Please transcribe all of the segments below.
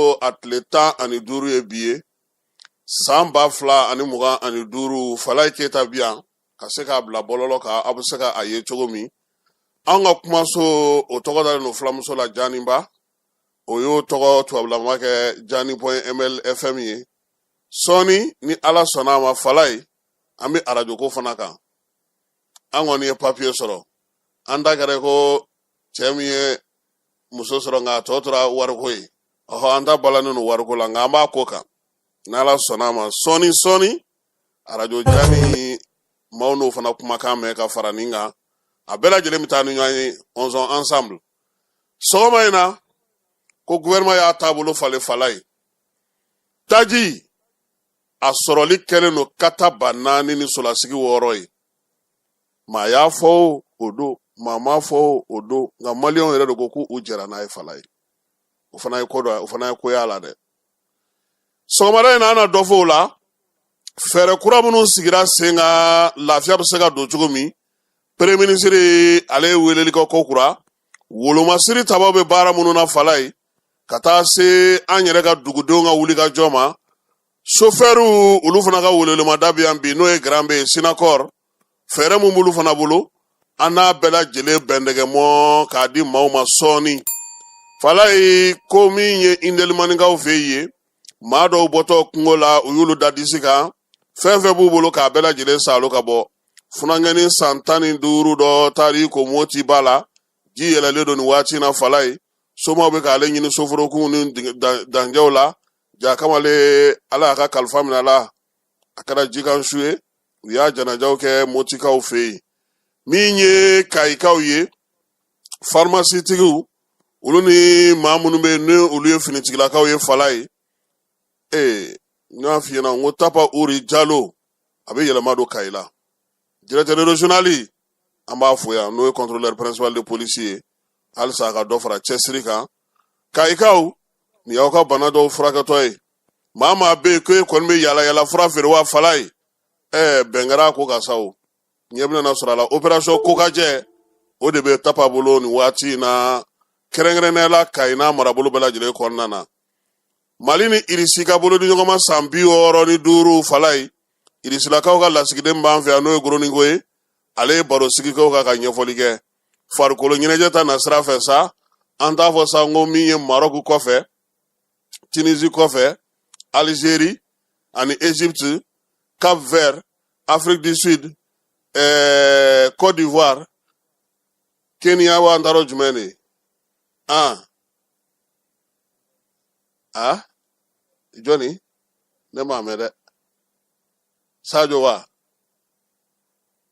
kalo a tile 15 ye bi ye, san 2025. Falayi Keyita bi yan ka se k'a bila bɔlɔlɔ kan, aw bɛ se ka a ye cogo min. An ka kumaso o tɔgɔ dalen don fulamuso la, Janiba, o y'o tɔgɔ tubabulama kɛ Jani point ml fm ye. Sɔɔni ni Ala sɔnna a ma, Falayi, an bɛ arajoko fana kan. An kɔni ye papiye sɔrɔ, an ta kɛra ko cɛ min ye muso sɔrɔ nka a tɔ tora wariko ye. Ɔhɔ, an ta balannen don wariko la, nka an b'a ko kan n'Ala sɔnna a ma. Sɔɔni sɔɔni arajo Jani maaw n'o fana kumakan mɛn ka fara nin kan. A bɛɛ lajɛlen bɛ taa ni ɲɔgɔn ye, on sont ensemble. Sɔgɔma in na, ko gouvernement y'a taabolo falen. Falayi, taji a sɔrɔli kɛlen don kata 4000 ni solasigi 6 ye. Maa y'a fɔ o don, maa m'a fɔ o don, nka maliyɛnw yɛrɛ de ko k'u jɛra n'a ye. Falayi, o fana ye ko dɔ ye, o fana ye ko y'a la dɛ. Sɔgɔmada in na, an na dɔ fɔ o la. Fɛɛrɛ kura minnu sigira sen kan, lafiya bɛ se ka don cogo min, premier ministre ale ye weleli kɛ ko kura. Wolomasiri tabaw bɛ baara minnu na, Falayi, ka taa se an yɛrɛ ka dugudenw ka wulikajɔ ma. Sofɛriw, olu fana ka welewelemada bɛ yan bi, n'o ye Grand B ye, Sinakɔr. Fɛɛrɛ mun b'olu fana bolo, an n'a bɛɛ lajɛlen bɛndɛgɛ mɔ k'a di maaw ma sɔɔni. Falayi, ko min ye Indelimanigaw fɛ yen, maa dɔw bɔtɔ kungo la, u y'olu da disi kan, fɛn fɛn b'u bolo k'a bɛɛ lajɛlen saalo ka bɔ. Funankɛnin san 15 dɔ taar'i ko Moti ba la, ji yɛlɛlen don nin waati in na. Falayi, somaw bɛ k'ale ɲini soforokunw ni danjɛw la. Ja kamalen, Ala y'a ka kalifa minɛ a la, a kɛra jikansu ye. U y'a janajaw kɛ Motikaw fɛ yen. Min ye Kayikaw ye, farimasitigiw, olu ni maa minnu bɛ yen ni olu ye finitigilakaw ye. Falayi, ee, n y'a f'i ɲɛna n ko Tapa Uri Jalo, a bɛ yɛlɛma don Kayi la. Directeur régional, an b'a fo yan, n'o ye contrôleur principal de police ye, halisa a ka dɔ fara cɛsiri kan. Kayikaw, nin y'aw ka bana dɔw furakɛtɔ ye. Maa maa bɛ yen ko e kɔni bɛ yaala yaala fura feere wa, Falayi, ɛɛ, bɛn kɛra a ko kan sa. O ɲɛ bɛna sɔrɔ a la. Opération kokajɛ, o de bɛ Tapa bolo nin waati in na, kɛrɛnkɛrɛnnenya la Kayi n'a marabolo bɛɛ lajɛlen kɔnɔna na. Mali ni Irisi ka bolodiɲɔgɔnma san 65. Falayi, Irisilakaw ka lasigiden b'an fɛ yan, n'o ye Goroniko ye, ale ye baro sigi kɛ o kan ka ɲɛfɔli kɛ. Farikolo ɲɛnajɛ ta na sira fɛ sa, an t'a fɔ sa n ko min ye Marɔku kɔfɛ, Tunisie kɔfɛ, Algérie ani Égypte, Cap Vert, Afrique du Sud, Côte d'Ivoire, Kenya wa, an taara jumɛn de ye? Ah ah, jɔni, ne m'a mɛn dɛ. Sadio wa,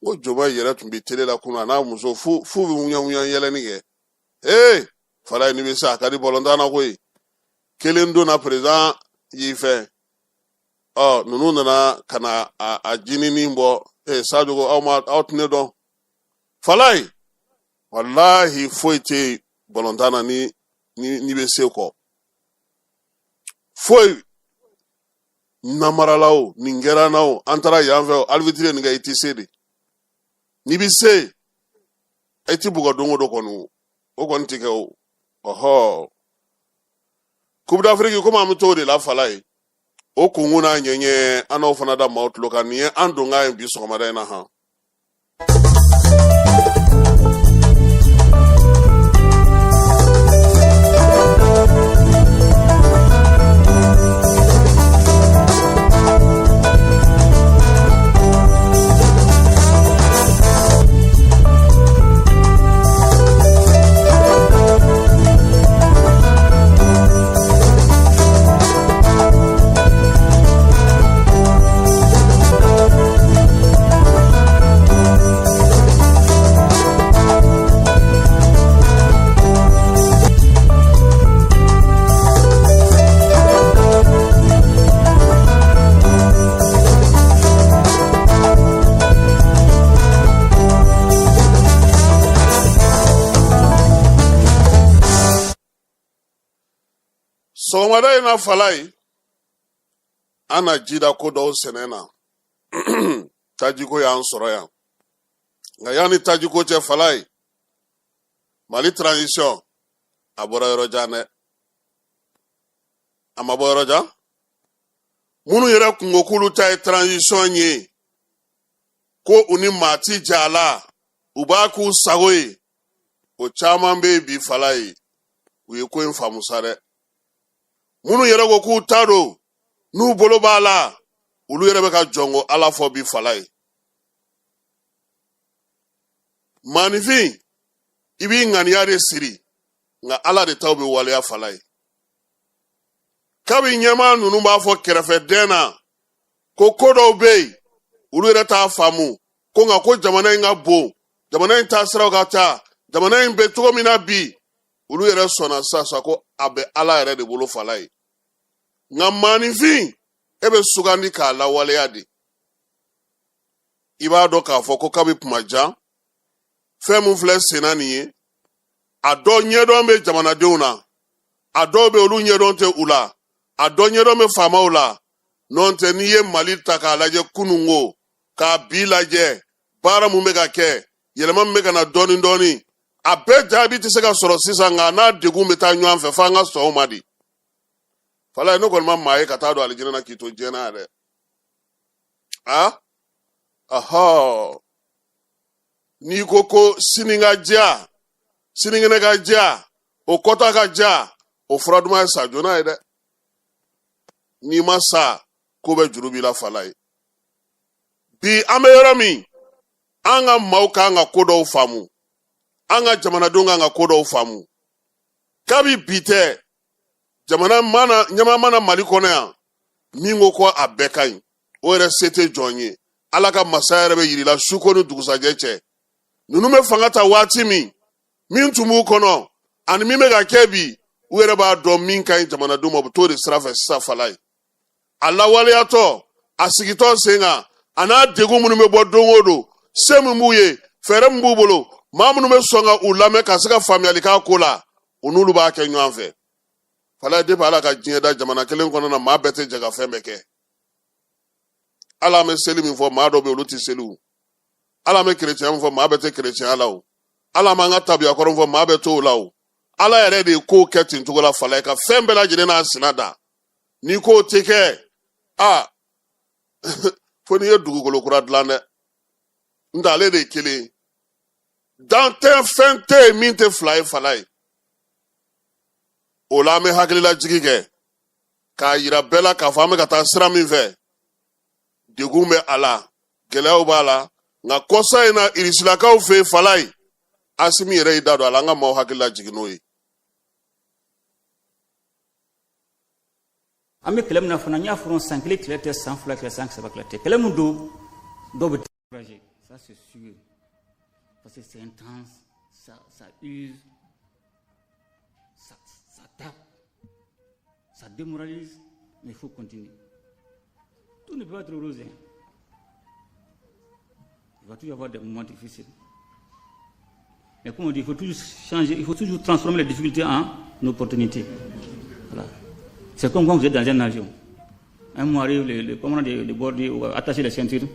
n ko Joma yɛrɛ tun bɛ tele la kunun, a n'a muso fu fu bɛ ŋuɲa ŋuɲa yɛlɛni kɛ. Ee, Falayi, n'i bɛ se, a ka di bɔlɔntan na koyi. Kelen donna, président y'i fɛ, ɔ ninnu nana ka na a jinini bɔ. Ee, Sadio ko aw ma aw tɛ ne dɔn. Falayi, walahi, foyi tɛ yen bɔlɔntan na ni n'i bɛ se kɔ, foyi. Namarala o, nin kɛra n na o, an taara yan fɛ o, arbitre ye nin kɛ, i tɛ se de. N'i bɛ se, e ti bugɔ don o don kɔni, o o kɔni ti kɛ o. Ɔhɔ, Coupe d'Afrique, komi an bɛ t'o de la, Falayi, o kunkun n'a ɲɛɲɛ, an n'aw fana da maaw tulo kan. Nin ye an donkan ye bi sɔgɔmada in na han. Sɔgɔmada in na, Falayi, an na ji da ko dɔw sɛnɛ na. Tajiko y'an sɔrɔ yan, nka yanni tajiko cɛ, Falayi, Mali transition a bɔra yɔrɔ jan dɛ. A ma bɔ yɔrɔ jan. Minnu yɛrɛ kun ko k'olu ta ye transition ye, ko u ni maa ti jɛ a la, u b'a k'u sago ye, o caman bɛ yen bi Falaye, u ye ko in faamu sa dɛ. Minnu yɛrɛ ko k'u ta don, n'u bolo b'a la, olu yɛrɛ bɛ ka jɔnko Ala fɔ bi Falaye. Maaninfin, i b'i ŋaniya de siri, nka Ala de taw bɛ waleya Falaye. Kabi ɲɛmaa ninnu b'a fɔ kɛrɛfɛdɛn na ko ko dɔw bɛ yen, olu yɛrɛ t'a faamu, ko nka ko jamana in ka bon, jamana in taasiraw ka ca, jamana in bɛ cogo min na bi, olu yɛrɛ sɔnna sisan ko a bɛ Ala yɛrɛ de bolo Falaye. Nka maaninfin, e bɛ sugandi k'a lawaleya de. I b'a dɔn k'a fɔ ko kabi kuma jan, fɛn min filɛ senna nin ye, a dɔ ɲɛdɔn bɛ jamanadenw na, a dɔw bɛ olu ɲɛdɔn tɛ u la, a dɔ ɲɛdɔn bɛ faamaw la. N'o tɛ, n'i ye Mali ta k'a lajɛ kununko k'a bi lajɛ, baara mun bɛ ka kɛ, yɛlɛma min bɛ ka na dɔɔni dɔɔni, a bɛɛ jaabi tɛ se ka sɔrɔ sisan, nka n'a degun bɛ taa ɲɔgɔn fɛ, f'an ka sɔn o ma de. Falaye, ne kɔni ma maa ye ka taa don alijinɛ na k'i to diɲɛ na yɛrɛ. A ahɔ, n'i ko ko sini ka diya, sinikɛnɛ ka diya, o kɔta ka diya, o fura duman ye sa joona ye dɛ. N'i ma sa, ko bɛ juru b'i la Falaye. Bi an bɛ yɔrɔ min, an ka maaw kan ka ko dɔw faamu, an ka jamanadenw kan ka ko dɔw faamu. Kabi bi tɛ, jamana mana ɲɛmaa mana Mali kɔnɔ yan min ko ko a bɛɛ ka ɲi, o yɛrɛ se tɛ jɔn ye. Ala ka masaya yɛrɛ bɛ yirila suko ni dugusajɛ cɛ. Ninnu bɛ fanga ta waati min, min tun b'u kɔnɔ ani min bɛ ka kɛ bi, u yɛrɛ b'a dɔn min ka ɲi jamanadenw ma, u bɛ t'o de sira fɛ sisan Falaye. A lawaleyatɔ, a sigitɔ sen kan, a n'a degun minnu bɛ bɔ don o don, se min b'u ye, fɛɛrɛ min b'u bolo, maa minnu bɛ sɔn ka u lamɛn ka se ka faamuyali k'a ko la, u n'olu b'a kɛ ɲɔgɔn fɛ. Falaye, depuis Ala ka diɲɛ da, jamana kelen kɔnɔ na, maa bɛɛ tɛ jɛ ka fɛn bɛɛ kɛ. Ala an bɛ seli min fɔ, maa dɔw bɛ yen, olu tɛ seli o. Ala an bɛ kerecɛnya min fɔ, maa bɛɛ tɛ kerecɛnya la o. Ala an b'an ka tabiya kɔrɔ min fɔ, maa bɛɛ t'o la o. Ala yɛrɛ de ye kow kɛ ten cogo la Falaye, ka fɛn bɛɛ lajɛlen n'a sina da. N'i k'o tɛ kɛ, a fo n'i ye dugukolo kura dilan dɛ. N tɛ ale de ye kelen ye. Dan tɛ, fɛn tɛ yen min tɛ fila ye Falaye. O la, an bɛ hakililajigi kɛ k'a yira bɛɛ la k'a fɔ an bɛ ka taa sira min fɛ, degun bɛ a la, gɛlɛyaw b'a la, nka kɔsa in na, irisilakaw fɛ yen Falaye, Asimi yɛrɛ y'i da don a la. An ka maaw hakili lajigin n'o ye. An bɛ kɛlɛ min na fana, n y'a fɔ, san kelen kɛlɛ tɛ, san fila kɛlɛ, san saba kɛlɛ tɛ. Kɛlɛ min don, dɔw bɛ décourager, ça c'est sûr, parce que c'est intense, ça ça use, ça ça tape, ça démoralise, mais il faut continuer. Tout ne peut pas être rose, hein. Il va toujours y avoir des moments difficiles, mais comme on dit, il faut toujours changer, il faut toujours transformer les difficultés en opportunités. Voilà. C'est comme quand vous êtes dans un avion. Un mois arrive, le commandant de bord dit: on va attacher les ceintures.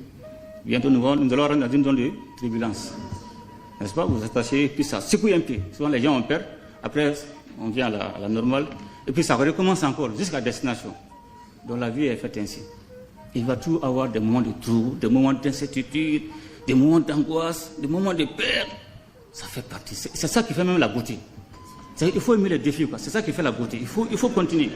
Bientôt, nous allons rentrer dans une zone de turbulence. N'est-ce pas? Vous attachez, puis ça secoue un peu. Souvent, les gens ont peur. Après, on vient à la normale. Et puis, ça recommence encore jusqu'à destination. Donc, la vie est faite ainsi. Il va toujours avoir des moments de trou, des moments d'incertitude, des moments d'angoisse, des moments de peur. Ça fait partie. C'est ça qui fait même la beauté. Il faut aimer les défis, quoi. C'est ça qui fait la beauté. Il faut continuer.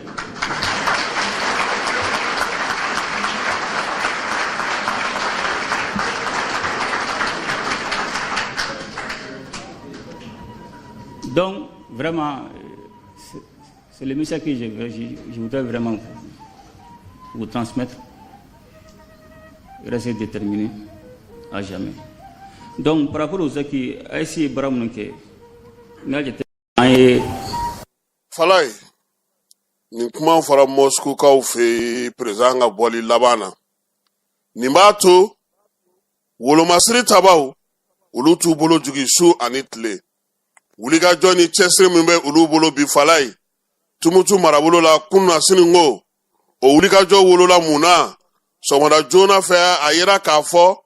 Donc, vraiment, c'est le message que je voudrais vraiment vous transmettre. Restez déterminé à jamais. Donc, par rapport aux acquis, AES baara minnu kɛ, n'a jate an ye. Falaye, nin kuma fɔra Moskukaw fɛ yen, président ka bɔli laban na. Nin b'a to wolomasiri tabaw, olu t'u bolo jigin su ani tile. Wulikajɔ ni cɛsiri min bɛ olu bolo bi Falaye, Tumutu marabolo la, kunna sininko, o wulikajɔ wolola mun na? Sɔgɔmada joona fɛ, a yera k'a fɔ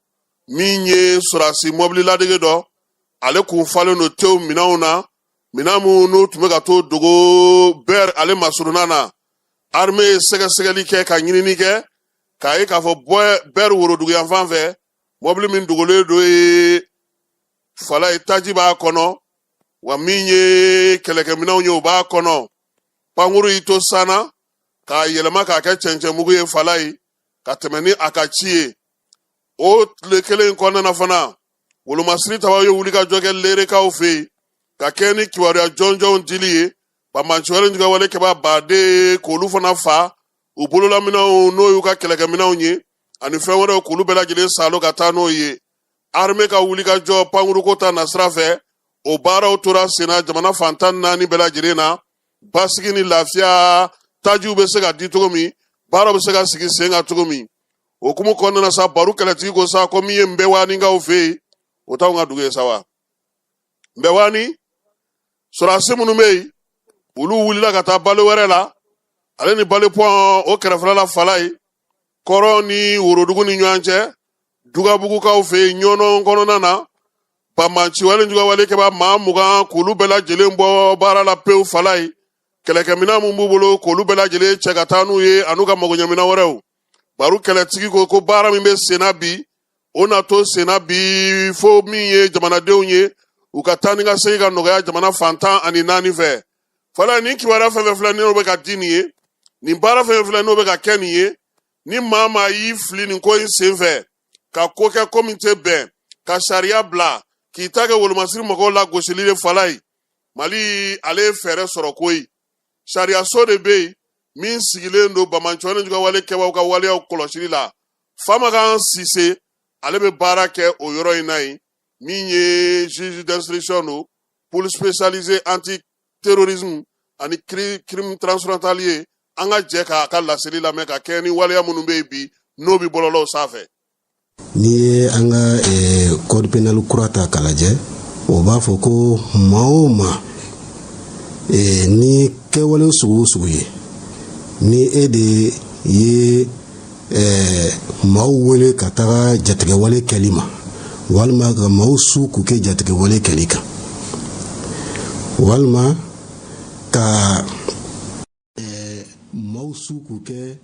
min ye sɔrɔdasi mɔbili ladege dɔ, ale kun falen don tew minɛnw na, minɛn minnu n'u tun bɛ ka t'o dogo bɛr ale masurunna na. Armée ye sɛgɛsɛgɛli kɛ ka ɲinini kɛ k'a ye k'a fɔ Bɛri woroduguyanfan fɛ, mɔbili min dogolen don ye Falaye, taji b'a kɔnɔ, wa min ye kɛlɛkɛminɛnw ye, o b'a kɔnɔ. Pankuru y'i to sanna k'a yɛlɛma k'a kɛ cɛncɛnmugu ye Falaye, ka tɛmɛ ni a ka ci ye. O tile kelen in kɔnɔna na fana, wolomasiri tabaw ye wulikajɔ kɛ Lerekaw fɛ yen ka kɛ ni kibaruya jɔnjɔnw dili ye banbaanci wale juguya wale kɛbaa baden, k'olu fana fa u bololaminɛnw, n'o y'u ka kɛlɛkɛminɛnw ye, ani fɛn wɛrɛw, k'olu bɛɛ lajɛlen salo ka taa n'o ye. Armée ka wulikajɔ pankuruko ta nasira fɛ, o baaraw tora senna jamana fan 14 bɛɛ lajɛlen na. Basigi ni lafiya, tajiw bɛ se ka di cogo min, baaraw bɛ se ka sigi sen kan cogo min, o hukumu kɔnɔna na sa, Baru kɛlɛtigi ko sa ko min ye Nbɛwaninkaw fɛ yen, o t'anw ka dugu ye sa wa. Nbɛwani sɔrɔdasi minnu bɛ yen, olu wulila ka taa balo wɛrɛ la, ale ni balo pɔn o kɛrɛfɛla la Falaye, kɔrɔn ni worodugu ni ɲɔgɔn cɛ, Dugabugukaw fɛ yen Ɲɔnɔ kɔnɔna na, banbaanci wale juguya wale kɛbaa maa 20, k'olu bɛɛ lajɛlen bɔ baara la pewu Falaye. Kɛlɛkɛminɛn mun b'u bolo, k'olu bɛɛ lajɛlen cɛ ka taa n'u ye, an'u ka magoɲɛminɛn wɛrɛw. Baru kɛlɛtigi ko ko baara min bɛ senna bi, o na to senna bi fo min ye jamanadenw ye, u ka taa ni ka segin ka nɔgɔya jamana fan 14 fɛ. Falaye, nin kibaruya fɛn fɛn filɛ n'o bɛ ka di nin ye, nin baara fɛn fɛn filɛ n'o bɛ ka kɛ nin ye, ni maa maa y'i fili nin ko in sen fɛ ka ko kɛ ko min tɛ bɛn ka sariya bila, k'i ta kɛ wolomasiri mɔgɔw la gosili ye Falaye, Mali ale ye fɛɛrɛ sɔrɔ koyi. Sariyaso de bɛ yen min sigilen don banbaanci wale juguya wale kɛbaaw ka waleyaw kɔlɔsili la. Famakan Sise, ale bɛ baara kɛ o yɔrɔ in na yen, min ye juge d'instruction don, pôle spécialisé anti terrorisme ani crime transfrontalier. An ka jɛ k'a ka laseli lamɛn ka kɛɲɛ ni waleya minnu bɛ yen bi, n'o bɛ bɔlɔlɔw sanfɛ. N'i ye an ka code pénal kura ta k'a lajɛ, o b'a fɔ ko maa o maa, ni kɛwale sugu o sugu ye, ni e de ye maaw wele ka taga jatigɛwale kɛli ma, walima ka maaw su k'u kɛ jatigɛwale kɛli kan, walima ka maaw su k'u kɛ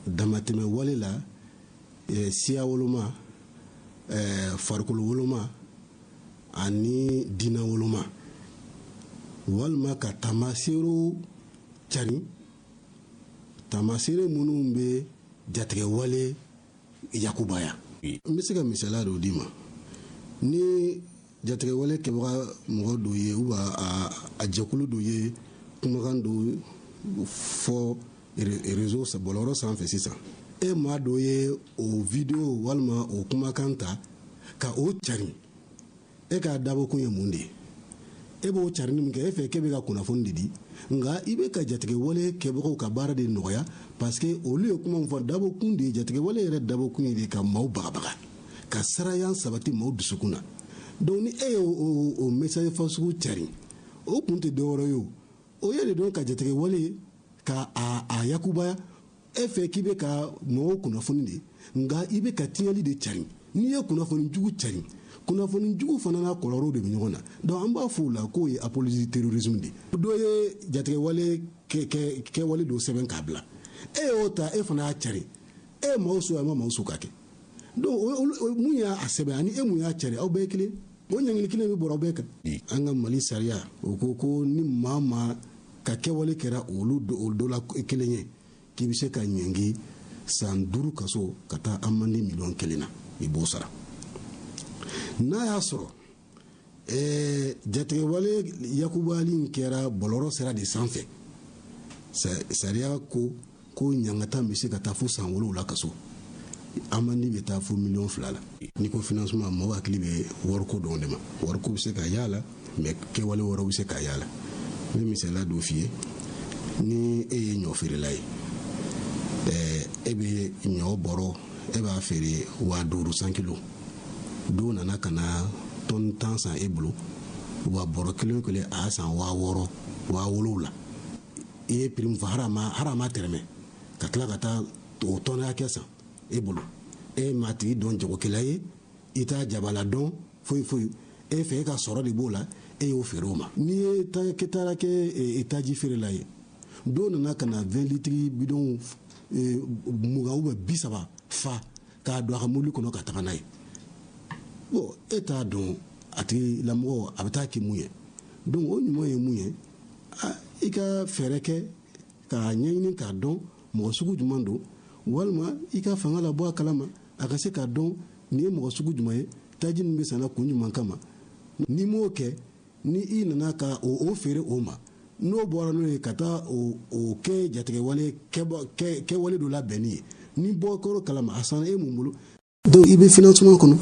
damatɛmɛ wale la, siya woloma, farikolo woloma ani diinɛ woloma, walima ka taamaseerew cari, taamaseere minnu bɛ jatigɛwale yakubaya. N bɛ se ka misaliya dɔ d'i ma. Ni jatigɛwale kɛbaga mɔgɔ dɔ ye ou a jɛkulu dɔ ye kumakan dɔ fɔ réseau bɔlɔlɔ sanfɛ sisan, e maa dɔ ye o video walima o kumakan ta ka o cari, e ka dabɔkun ye mun de ye? E b'o carini min kɛ, e fɛ k'e bɛ ka kunnafoni de di, nka i bɛ ka jatigɛwale kɛbagaw ka baara de nɔgɔya, parce que olu ye kuma min fɔ, dabɔkun de ye, jatigɛwale yɛrɛ dabɔkun ye de ka maaw bagabaga, ka siranya sabati maaw dusukun na. Donc ni e ye o message fasugu cari, o kun tɛ dɔwɛrɛ ye, o o ye de dɔn ka jatigɛwale ka a yakubaya. E fɛ k'i bɛ ka mɔgɔw kunnafoni de, nka i bɛ ka tiɲɛli de cari. N'i ye kunnafoni jugu cari, kunnafoni jugu fana n'a kɔlɔlɔw de bɛ ɲɔgɔn na. Donc an b'a fɔ o la k'o ye apologie du terrorisme de. Dɔ ye jatigɛwale kɛwale dɔ sɛbɛn k'a bila, e y'o ta, e fana y'a cari, e ye maaw su, a ma maaw su ka kɛ. Donc mun y'a sɛbɛn ani e mun y'a cari, aw bɛɛ ye kelen, o ɲangili kelen bɛ bɔra aw bɛɛ kan. An ka Mali sariya, o ko ko ni maa maa ka kɛwale kɛra olu dɔ la kelen ye, k'i bɛ se ka ɲangi san 5 kaso ka taa amende miliyɔn 1 na, i b'o sara. N'a y'a sɔrɔ jatigɛwale yakubayali in kɛra bɔlɔlɔ sira de sanfɛ, sariya ko ko ɲangata bɛ se ka taa fo san 7 kaso, amende bɛ taa fo miliyɔn 2 la. N'i ko financement, mɔgɔw hakili bɛ wariko dɔrɔn de ma. Wariko bɛ se ka y'a la, mais kɛwale wɛrɛw bɛ se ka y'a la. N bɛ misaliya dɔ f'i ye. Ni e ye ɲɔ feerela ye, e bɛ ɲɔ bɔrɔ, e b'a feere 5000, 100 kilo. Dɔw nana ka na tɔni 10 san e bolo, wa bɔrɔ kelen o kelen a y'a san 6000, 7000. I ye prix min fɔ, hali a ma tɛrɛmɛ ka tila ka taa o tɔni hakɛ san e bolo. E m'a tigi dɔn jagokɛla ye, i t'a jabala dɔn, foyi foyi. E fɛ e ka sɔrɔ de b'o la, e y'o feere o ma. N'i ye taara kɛ taji feerela ye. Dɔw nana ka na 20 litres bidon 20 ou bien 30 fa k'a don a ka mobili kɔnɔ ka taga n'a ye. Bon, e t'a dɔn a tigilamɔgɔ a bɛ taa kɛ mun ye. Donc o ɲuman ye mun ye, i ka fɛɛrɛ kɛ k'a ɲɛɲini k'a dɔn mɔgɔ sugu jumɛn don, walima i ka fanga labɔ a kalama a ka se k'a dɔn nin ye mɔgɔ sugu jumɛn ye, taji nin bɛ sanna kun jumɛn kama. N'i m'o kɛ, ni i nana ka o feere o ma, n'o bɔra n'o ye ka taa o kɛ jatigɛwale kɛwale dɔ labɛnni ye, ni bɔ kɔrɔ kalama a sanna e mun bolo, donc i bɛ financement kɔnɔ.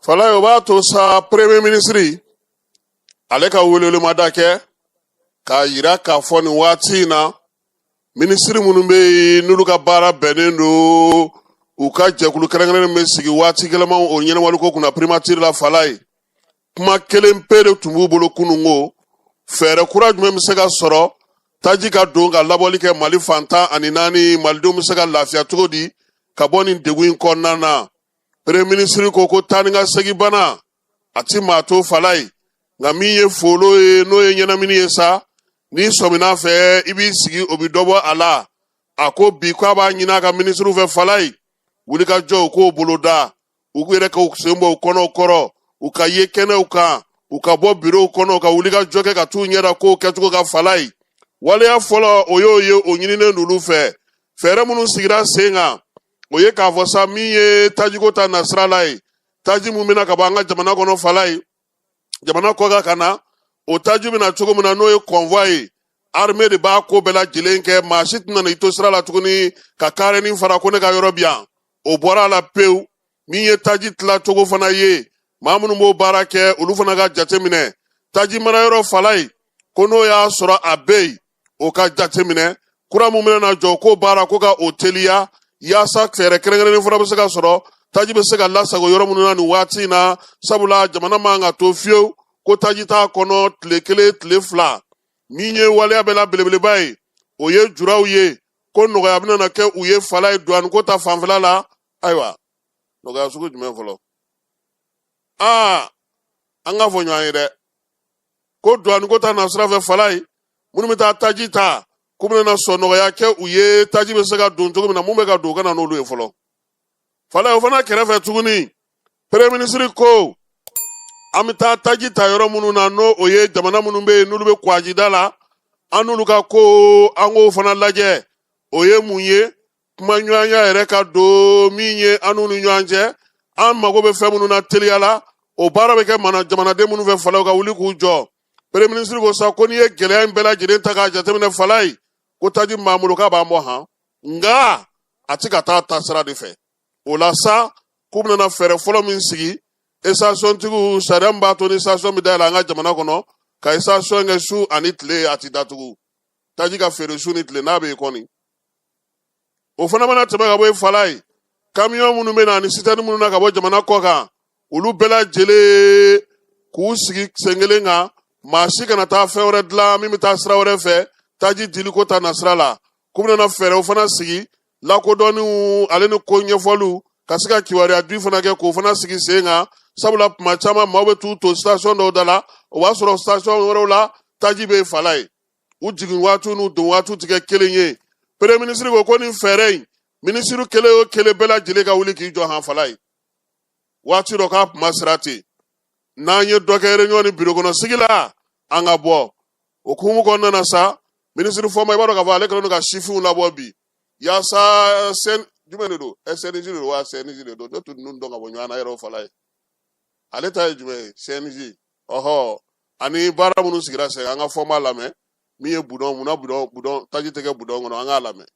Falaye, o b'a to sa premier ministre ale ka welewelemada kɛ k'a yira k'a fɔ nin waati in na, minisiri minnu bɛ yen n'olu ka baara bɛnnen don u ka jɛkulu kɛrɛnkɛrɛnnen bɛ sigi waati gɛlɛmanw o ɲɛnamaliko kunna primature la, Falaye, kuma kelen pe de tun b'u bolo kununko: fɛɛrɛ kura jumɛn bɛ se ka sɔrɔ taji ka don ka labɔli kɛ Mali fan 14, malidenw bɛ se ka lafiya cogo di ka bɔ nin degun in kɔnɔna na? Premier ministre ko ko taa ni ka segin bana a ti maa to, Falaye, nka min ye folo ye, n'o ye ɲɛnamini ye sa, n'i sɔmina fɛ i b'i sigi, o bɛ dɔ bɔ a la. A ko bi k'a b'a ɲini a ka minisiriw fɛ, Falaye, wulikajɔ u k'o boloda, u yɛrɛ k'u sen bɔ u kɔnɔw kɔrɔ, u ka ye kɛnɛw kan, u ka bɔ birow kɔnɔ, u ka wulikajɔ kɛ ka t'u ɲɛda kow kɛcogo kan. Falaye, waleya fɔlɔ o y'o ye, o ɲininen d'olu fɛ. Fɛɛrɛ minnu sigira sen kan, o ye k'a fɔ sa min ye tajiko ta nasira la ye, taji mun bɛna ka bɔ an ka jamana kɔnɔ, Falaye, jamana kɔkan ka na, o taji bɛna cogo min na, n'o ye convoi ye, armée de b'a ko bɛɛ lajɛlen kɛ. Maa si tɛna i to sira la tuguni ka karenin fara ko ne ka yɔrɔ bi yan, o bɔra a la pewu. Min ye taji tilacogo fana ye, maa minnu b'o baara kɛ, olu fana ka jateminɛ taji marayɔrɔ, Falaye, ko n'o y'a sɔrɔ a bɛ yen, o ka jateminɛ kura mun bɛna na jɔ k'o baara ko ka o teliya, yaasa fɛɛrɛ kɛrɛnkɛrɛnnen fana bɛ se ka sɔrɔ, taji bɛ se ka lasago yɔrɔ minnu na nin waati in na, sabula jamana man ka to fiyewu ko taji t'a kɔnɔ tile kelen, tile fila. Min ye waleya bɛɛ la belebeleba ye, o ye juraw ye, ko nɔgɔya bɛna na kɛ u ye, Falaye, douane ko ta fanfɛla la. Ayiwa, nɔgɔya sugu jumɛn fɔlɔ? Aa, an k'a fɔ ɲɔgɔn ye dɛ, ko douane ko ta nasira fɛ, Falaye, minnu bɛ taa taji ta, k'u bɛna na sɔn nɔgɔya kɛ u ye, taji bɛ se ka don cogo min na, mun bɛ ka don, u ka na n'olu ye fɔlɔ, Falaye. O fana kɛrɛfɛ tuguni, premier ministre ko an bɛ taa taji ta yɔrɔ minnu na, n'o o ye jamana minnu bɛ yen n'olu bɛ kwajida la, an n'olu ka ko, an k'o fana lajɛ. O ye mun ye? Kumaɲɔgɔnya yɛrɛ ka don min ye an n'u ni ɲɔgɔn cɛ, an mago bɛ fɛn minnu na teliya la, o baara bɛ kɛ mana jamanaden minnu fɛ, Falaye, ka wuli k'u jɔ. Premier ministre ko sa ko n'i ye gɛlɛya in bɛɛ lajɛlen ta k'a jateminɛ, Falaye, ko taji min b'an bolo k'a b'an bɔ han, nka a ti ka taa taasira de fɛ. O la sa, k'u bɛna fɛɛrɛ fɔlɔ min sigi, station-tigiw, sariya min b'a to ni station bɛ dayɛlɛ an ka jamana kɔnɔ, ka station kɛ su ani tile, a ti datugu, taji ka feere su ni tile n'a bɛ yen kɔni. O fana mana tɛmɛ ka bɔ yen, Falaye, kamiyɔn minnu bɛ na ani sitɛni minnu na ka bɔ jamana kɔ kan, olu bɛɛ lajɛlen k'u sigi sen kelen kan, maa si kana taa fɛn wɛrɛ dilan min bɛ taa sira wɛrɛ fɛ taji diliko ta nasira la. K'u bɛna fɛɛrɛw fana sigi, lakodɔnniw ale ni ko ɲɛfɔliw, ka se ka kibaruya di fana kɛ, k'o fana sigi sen kan, sabula tuma caman maaw bɛ t'u to station dɔw da la, o b'a sɔrɔ station wɛrɛw la taji bɛ Falaye, u jigin waatiw n'u don waatiw tɛ kɛ kelen ye. Premier ministre ko ko nin fɛɛrɛ in, minisiri kelen o kelen bɛɛ lajɛlen ka wuli k'i jɔ han, Falaye. Waati dɔ k'a kuma sira ten, n'an ye dɔ kɛ réunion ni bureau kɔnɔ sigi la, an ka bɔ o hukumu kɔnɔna na sa. Minisiri Fɔnba, i b'a dɔn k'a fɔ ale kɛlen don ka sifinw labɔ bi yaasa sen jumɛn de don, SNJ de don wa CNJ de don, ne tun ninnu dɔn ka bɔ ɲɔgɔn na yɛrɛ o. Falaye, ale ta ye jumɛn ye? CNJ, ɔhɔ, ani baara minnu sigira sen. An ka Fɔnba lamɛn, min ye budɔn, munna budɔn taji tɛ kɛ budɔn kɔnɔ, an k'a lamɛn.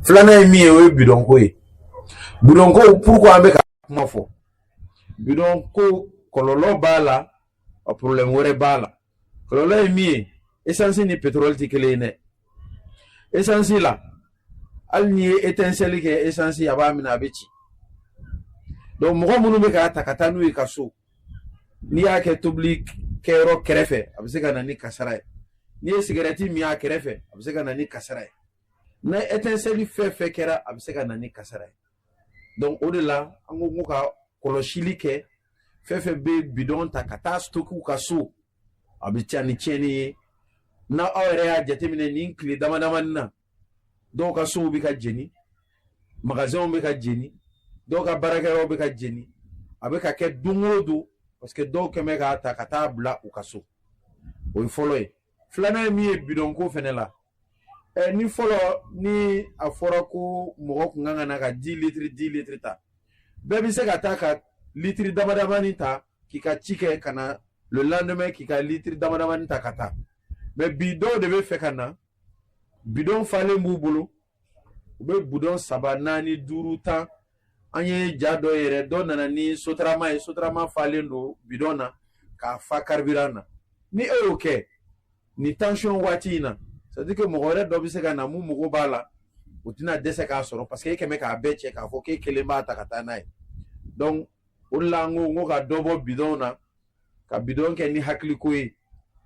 Filanan ye min ye, o ye bidɔn ko ye. Bidɔn ko, pourquoi an bɛ ka kuma fɔ bidɔn ko? Kɔlɔlɔ b'a la, a problème wɛrɛ b'a la. Kɔlɔlɔ ye min ye, essence ni pétrole tɛ kelen ye dɛ. Essence la, hali n'i ye étincelle kɛ essence, a b'a minɛ, a bɛ ci. Donc mɔgɔ minnu bɛ k'a ta ka taa n'u ye ka so, n'i y'a kɛ tobili kɛyɔrɔ kɛrɛfɛ, a bɛ se ka na ni kasara ye. N'i ye sigɛrɛti min a kɛrɛfɛ, a bɛ se ka na ni kasara ye. N'a étincelle fɛn fɛn kɛra, a bɛ se ka na ni kasara ye. Donc o de la an ko ka kɔlɔsili kɛ, fɛn fɛn bɛ bidɔn ta ka taa stocker ka so, a bɛ ca ni tiɲɛni ye. Na aw yɛrɛ y'a jateminɛ nin tile dama damani na, dɔw ka sow bɛ ka jeni, magasinw bɛ ka jeni, dɔw ka baarakɛyɔrɔw bɛ ka jeni. A bɛ ka kɛ don o don, parce que dɔw kɛn bɛ k'a ta ka taa bila u ka so. O ye fɔlɔ ye. Filanan ye min ye, bidɔnko fɛnɛ la, ni fɔlɔ ni a fɔra ko mɔgɔ kun kan ka na ka 10 litres 10 litres ta, bɛɛ bɛ se ka taa ka litiri dama damani ta k'i ka ci kɛ ka na, le lendemain k'i ka litiri dama damani ta ka taa. Mais bi, dɔw de bɛ fɛ ka na, bidɔn falen b'u bolo, u bɛ bidɔn saba, naani, duuru, 10. An ye ja dɔ yɛrɛ, dɔ nana ni sotarama ye, sotarama falen don bidɔn na k'a fa carburant na. Ni e y'o kɛ nin tension waati in na, c'est à dire que mɔgɔ wɛrɛ dɔ bɛ se ka na mun mago b'a la, o tɛna dɛsɛ k'a sɔrɔ, parce que e kɛmɛ k'a bɛɛ cɛ k'a fɔ k'e kelen b'a ta ka taa n'a ye. Donc o de la an ko n ko ka dɔ bɔ bidɔn na, ka bidɔn kɛ ni hakiliko ye,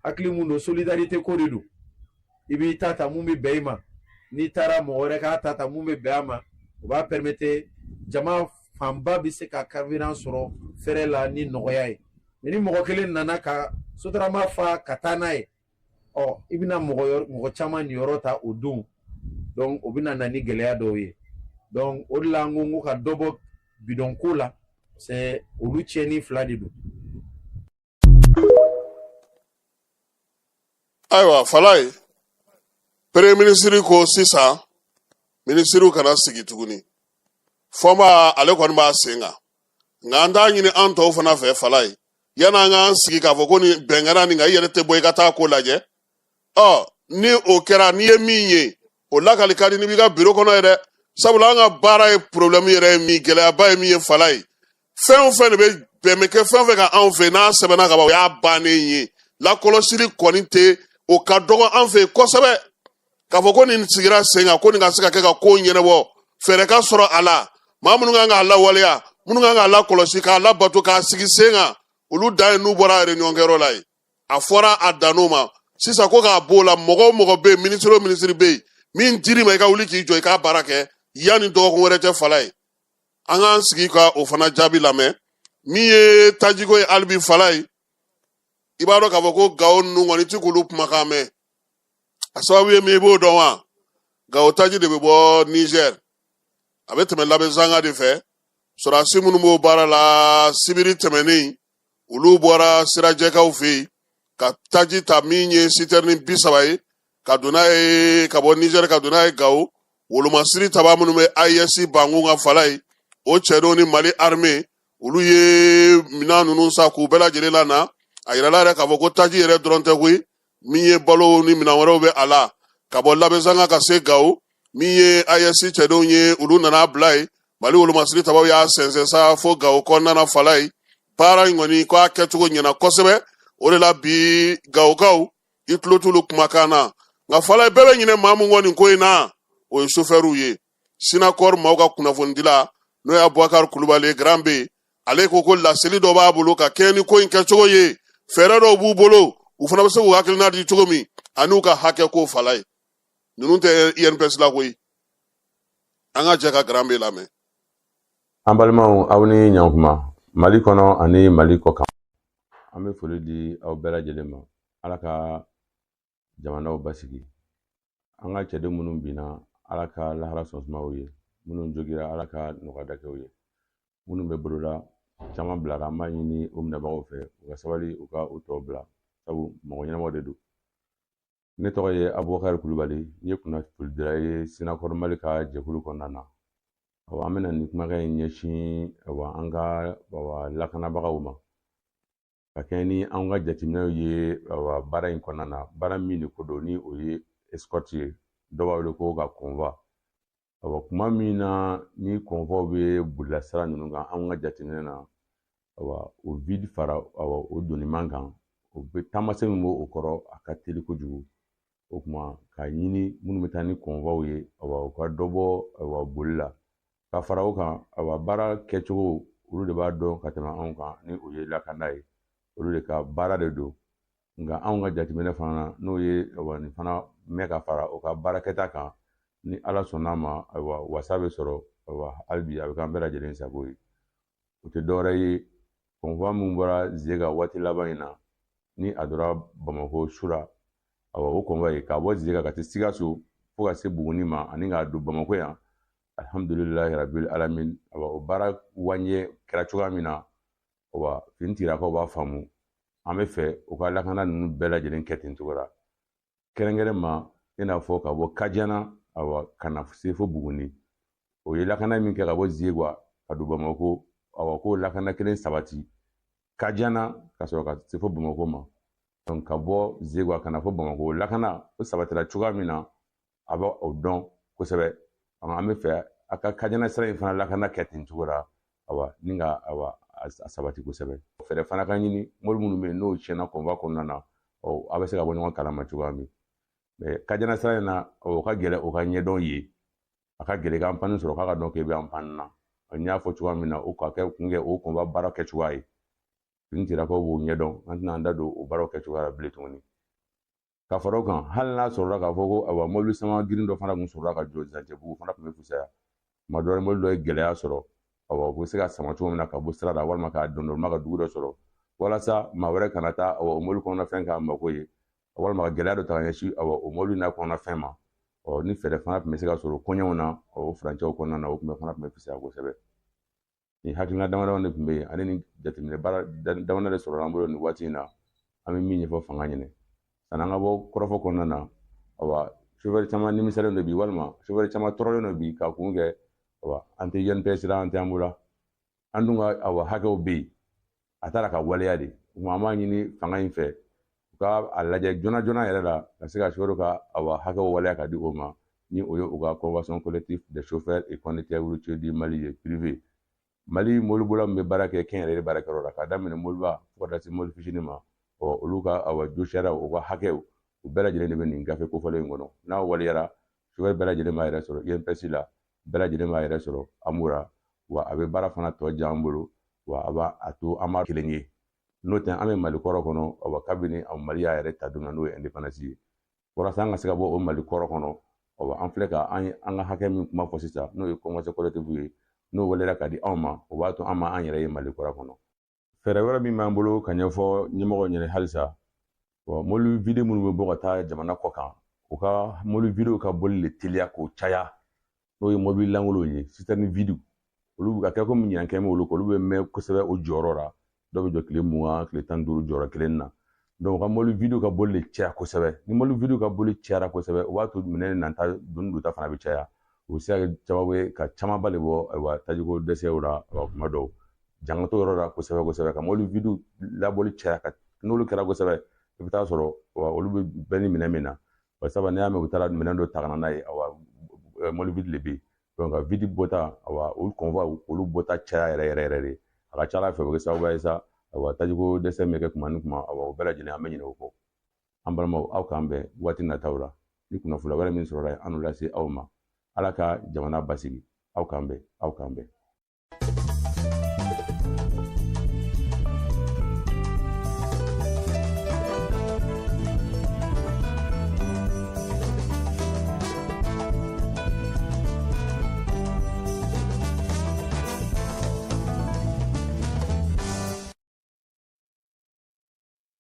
hakili mun don, solidarité ko de don. I b'i ta ta mun bɛ bɛn i ma, n'i taara mɔgɔ wɛrɛ k'a ta ta mun bɛ bɛn a ma. O b'a permettre jama fanba bɛ se ka carburant sɔrɔ fɛrɛ la ni nɔgɔya ye. Mais ni mɔgɔ kelen nana ka sotarama fa ka taa n'a ye, ɔ i bɛna mɔgɔ caman niyɔrɔ ta o don. Donc o bɛna na ni gɛlɛya dɔw ye. Donc o de la an ko n ko ka dɔ bɔ bidɔn ko la, c'est olu tiɲɛni fila de don. Ayiwa Falaye, premier ministre ko sisan minisiriw kana sigi tuguni. Fɔnba ale kɔni b'a sen kan, nka an t'a ɲini an tɔw fana fɛ Falaye, yan'an k'an sigi k'a fɔ ko nin bɛn kɛra nin kan, i yɛrɛ tɛ bɔ i ka taa ko lajɛ. Ɔ ni o kɛra, n'i ye min ye, o lakali ka di n'i b'i ka biro kɔnɔ ye dɛ. Sabula an ka baara ye problème yɛrɛ ye min, gɛlɛyaba ye min ye Falaye, fɛn o fɛn de bɛ bɛn bɛ kɛ fɛn o fɛn kan anw fɛ, n'a sɛbɛnna ka ban, o y'a bannen ye. Lakɔlɔsili kɔni tɛ, o ka dɔgɔ an fɛ yen kosɛbɛ. K'a fɔ ko nin sigira sen kan ko nin ka se ka kɛ ka ko ɲɛnabɔ, fɛɛrɛ ka sɔrɔ a la, maa minnu kan k'a lawaleya, minnu kan k'a lakɔlɔsi, k'a labato, k'a sigi sen kan, olu dan ye n'u bɔra réunion kɛyɔrɔ la ye. A fɔra a dann'o ma. Sisan ko k'a b'o la, mɔgɔ o mɔgɔ bɛ yen, minisiri o minisiri bɛ yen, min dir'i ma, i ka wuli k'i jɔ i k'a baara kɛ yanni dɔgɔkun wɛrɛ cɛ. Falaye, an k'an sigi ka o fana jaabi lamɛn. Min ye tajiko ye hali bi Falaye, i b'a dɔn k'a fɔ ko Gawo ninnu kɔni ti k'olu kumakan mɛn. A sababu ye min, i b'o dɔn wa? Gawo taji de bɛ bɔ Niger, a bɛ tɛmɛ Labezanga de fɛ. Sɔrɔdasi minnu b'o baara la, sibiri tɛmɛnen olu bɔra Sirajɛkaw fɛ yen ka taji ta min ye sitɛrini 30 ye, ka don n'a ye ka bɔ Niger ka don n'a ye Gawo. Wolomasiri taba minnu bɛ AES bankun kan Falaye, o cɛdenw ni Mali armée, olu ye minɛn ninnu san k'u bɛɛ lajɛlen lana. A yirala yɛrɛ k'a fɔ ko taji yɛrɛ dɔrɔn tɛ koyi, min ye balo ni minɛn wɛrɛw bɛ a la ka bɔ Labezanga ka se Gawo. Min ye AES cɛdenw ye, olu nana bila yen. Mali wolomasiri tabaw y'a sɛnsɛn sa fo Gawo kɔnɔna na Falaye. Baara in kɔni, ko a kɛcogo ɲɛna kosɛbɛ. O de la bi Gawokaw, i tulo t'olu kumakan na. Nka Falaye, bɛɛ bɛ ɲinɛ maa mun kɔ nin ko in na, o ye sofɛriw ye. Sinakɔri maaw ka kunnafonidila, n'o ye Abubakar Kulubali ye, Grand B, ale ko ko laseli dɔ b'a bolo ka kɛɲɛ ni ko in kɛcogo ye. Fɛɛrɛ dɔw b'u bolo, u fana bɛ se k'u hakilina di cogo min ani u ka hakɛ ko. Falaye, ninnu tɛ INPS la koyi. An ka jɛ ka Grand B lamɛn. An balimaw, aw ni ɲankuma Mali kɔnɔ ani Mali kɔ kan. An bɛ foli di aw bɛɛ lajɛlen ma. Ala ka jamanaw basigi. An ka cɛden minnu binna, Ala ka lahara sɔn suma u ye. Minnu jogira, Ala ka nɔgɔya kɛ u ye. Minnu bɛ bolola, caman bilara, an b'a ɲini o minɛbagaw fɛ u ka sabali, u ka u tɔw bila, sabu mɔgɔ ɲɛnamaw de don. Ne tɔgɔ ye Abubakari Kulubali, n ye kunnafonidila ye Sinakɔri Mali ka jɛkulu kɔnɔna na. Awa, an bɛna nin kumakan in ɲɛsin, awa, an ka, awa, lakanabagaw ma, ka kɛɲɛ ni an ka jateminɛw ye, awa, baara in kɔnɔna na. Baara min de ko don, ni o ye escorte ye, dɔw b'a wele ko ka convoi. Awa, kuma min na ni convoi bɛ bolila sira ninnu kan, an ka jateminɛ na, awa, o vide fara, awa, o doniman kan, o bɛ taamasiyɛn min b'o kɔrɔ, a ka teli kojugu. O tuma k'a ɲini minnu bɛ taa ni convoi ye, awa, u ka dɔ bɔ, awa, boli la. Ka fara o kan, awa, baara kɛcogo, olu de b'a dɔn ka tɛmɛ anw kan, ni o ye lakanda ye, olu de ka baara de don. Nka anw ka jateminɛ fana na, n'o ye, awa, nin fana mɛn ka fara o ka baarakɛta kan, ni Ala sɔnn'a ma, ayiwa, wasa bɛ sɔrɔ. Ayiwa, hali bi a bɛ k'an bɛɛ lajɛlen sago ye. O tɛ dɔwɛrɛ ye, convoi min bɔra Zega waati laban in na, ni a donna Bamakɔ su la. Awa, o convoi ye ka bɔ Zega ka se Sikaso fo ka se Buguni ma ani k'a don Bamakɔ yan, alhamdulilahi rabil alamin. Awa, o baara waɲɛ kɛra cogoya min na, awa, finitigilakaw b'a faamu. An bɛ fɛ u ka lakana ninnu bɛɛ lajɛlen kɛ ten cogo la, kɛrɛnkɛrɛn ma i n'a fɔ ka bɔ Kajana, awa, ka na se fo Buguni. O ye lakana min kɛ ka bɔ Zegwa ka don Bamakɔ, awa, k'o lakana kelen sabati Kajana ka sɔrɔ ka se fo Bamakɔ ma. Donc ka bɔ Zegwa ka na fo Bamakɔ, o lakana o sabatira cogoya min na, a bɛ o dɔn kosɛbɛ. An bɛ fɛ a ka Kajana sira in fana lakana kɛ ten cogo la, awa, ni ka, awa, a sabati kosɛbɛ. Fɛɛrɛ fana ka ɲini mobili minnu bɛ yen n'o tiɲɛna convoi kɔnɔna na, ɔ, a bɛ se ka bɔ ɲɔgɔn kalama cogoya min. Mais Kajana sira in na, o ka gɛlɛn, o ka ɲɛdɔn ye, a ka gɛlɛn k'an panne sɔrɔ k'a ka dɔn k'e bɛ an panne na. N y'a fɔ cogoya min na, o ka kɛ kun kɛ o convoi baara kɛcogoya ye. Finitigilakaw b'o ɲɛdɔn, an tɛna an da don o baaraw kɛcogoya la bilen tuguni. Ka fara o kan, hali n'a sɔrɔla k'a fɔ ko, ayiwa, mobili sama girin dɔ fana tun sɔrɔla ka jɔ Zancɛbugu fana tun bɛ fisaya. Tuma dɔ la, mobili dɔ ye gɛlɛya sɔrɔ, awa, u bɛ se ka sama cogo min na ka bɔ sira la, walima k'a dɔn dɔn ka dugu dɔ sɔrɔ, walasa maa wɛrɛ kana taa, awa, o mobili kɔnɔna fɛn k'a mako ye, walima ka gɛlɛya dɔ ta ka ɲɛsin, awa, o mobili n'a kɔnɔna fɛn ma. Ɔ, ni fɛɛrɛ fana tun bɛ se ka sɔrɔ koɲɛw na, o furancɛw kɔnɔna na, o tun bɛ fana tun bɛ fisaya kosɛbɛ. Nin hakilina damadama de tun bɛ yen, ani nin jateminɛ baara damadama de sɔrɔla an bolo nin waati in na, an bɛ min ɲɛfɔ fanga ɲɛnɛ. Sanni an ka bɔ kɔrɔfɔ kɔnɔna na, awa, sofɛri caman nimisalen don bi, walima sofɛri caman tɔɔrɔlen don bi, ka kun kɛ, awa, an tɛ INPS la, an tɛ AMO la, an dun ka, awa, hakɛw bɛ yen, a taara ka waleya de. An b'a ɲini fanga in fɛ, u ka a lajɛ joona joona yɛrɛ la, ka se ka sofɛriw ka, awa, hakɛw waleya ka di o ma, ni o ye u ka convention collective des chauffeurs et conducteurs routiers du Mali ye privé. Mali mobilibola min bɛ baara kɛ kɛnyɛrɛye baarakɛyɔrɔ la, k'a daminɛ mobiliba fo ka taa se mobili fitinin ma, ɔ, olu ka, awa, josariyaw, u ka hakɛw, u bɛɛ lajɛlen de bɛ nin gafe kofɔlen in kɔnɔ. N'a waleyara, sofɛri bɛɛ lajɛlen b'a yɛrɛ sɔrɔ INPS la, bɛɛ lajɛlen b'a yɛrɛ sɔrɔ AMO la, wa a bɛ baara fana tɔ diya an bolo, wa a b'a a to an b'a kelen ye. N'o tɛ, an bɛ Mali kɔrɔ kɔnɔ, awa, kabini Mali y'a yɛrɛ ta don min na, n'o ye indépendance ye, walasa an ka se ka bɔ o Mali kɔrɔ kɔnɔ, awa, an filɛ ka an ka hakɛ min kuma fɔ sisan, n'o ye convention collective ye, n'o waleyara ka di anw ma, o b'a to an ma an yɛrɛ ye Mali kɔrɔ kɔnɔ. Fɛɛrɛ wɛrɛ min b'an bolo ka ɲɛfɔ ɲɛmɔgɔw ɲɛna halisa, mobili vide minnu bɛ bɔ ka taa jamana kɔ kan, u ka mobili videw ka boli de teliya k'o caya, n'o ye mobili lankolonw ye, citerne vide. Olu ka kɛ komi ɲinan kɛ olu kɔ, olu bɛ mɛn kosɛbɛ o jɔyɔrɔ la. Dɔw bɛ jɔ tile 20, tile 15 jɔyɔrɔ kelen na. Donc u ka mobili vide ka boli de caya kosɛbɛ. Ni mobili vide ka boli cayara kosɛbɛ, o b'a to minɛn nata doni donta fana bɛ caya. O bɛ se ka kɛ sababu ye ka camanba de bɔ, ayiwa, tajiko dɛsɛw la. Ayiwa, kuma dɔw jankato yɔrɔ la kosɛbɛ kosɛbɛ, ka mobili vide labɔli caya, ka n'olu kɛra kosɛbɛ, i bɛ taa sɔrɔ olu bɛ bɛn ni minɛn min na, bari sabu n'i y'a mɛn u taara minɛn dɔ ta ka na n'a ye, awa, mobili vide de bɛ yen. Donc ka vide bɔta, awa, olu convoi, olu bɔta caya yɛrɛ yɛrɛ yɛrɛ de, a ka ca ala fɛ, o bɛ kɛ sababu ye sa, awa, tajiko dɛsɛ min bɛ kɛ kuma ni kuma, awa, o bɛɛ lajɛlen an bɛ ɲinɛ o kɔ. An balimaw, aw k'an bɛn waati nataw la ni kunnafoniya wɛrɛ min sɔrɔla yen, an n'o lase aw ma. Ala ka jamana basigi. Aw k'an bɛn, aw k'an bɛn.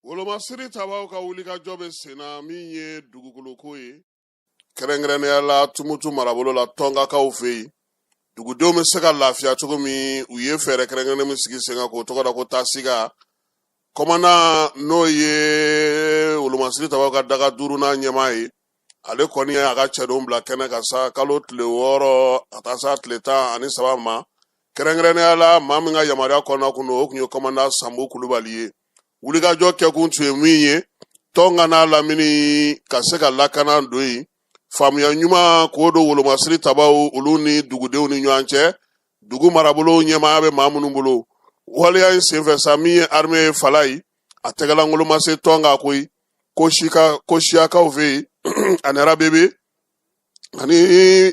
Wolomasiri tabaw ka wulikajɔ bɛ senna min ye dugukoloko ye, kɛrɛnkɛrɛnnenya la Tumutu marabolo la, Tɔnkakaw fɛ yen, dugudenw bɛ se ka lafiya cogo min. U ye fɛɛrɛ kɛrɛnkɛrɛnnen min sigi sen kan k'o tɔgɔ da ko Tasiga. Kɔmandan, n'o ye wolomasiri tabaw ka daga duurunan ɲɛmaa ye, ale kɔni ye a ka cɛdenw bila kɛnɛ kan sa kalo tile 6 ka taa sa tile 13 ma. Kɛrɛnkɛrɛnnenya la, maa min ka yamaruya kɔnɔna kun don, o tun ye kɔmandan Sanbu Kulubali ye. Wulikajɔ kɛkun tun ye min ye, Tɔnka n'a lamini ka se ka lakana don yen, faamuya ɲuman k'o don wolomasiri tabaw olu ni dugudenw ni ɲɔgɔn cɛ, dugu marabolo ɲɛmaaya bɛ maa minnu bolo. Waleya in senfɛ sa, min ye armée ye, Falayi, a tɛgɛlankolon ma se Tɔnka koyi, ko sika ko siyakaw fɛ yen ani Arabebe, ani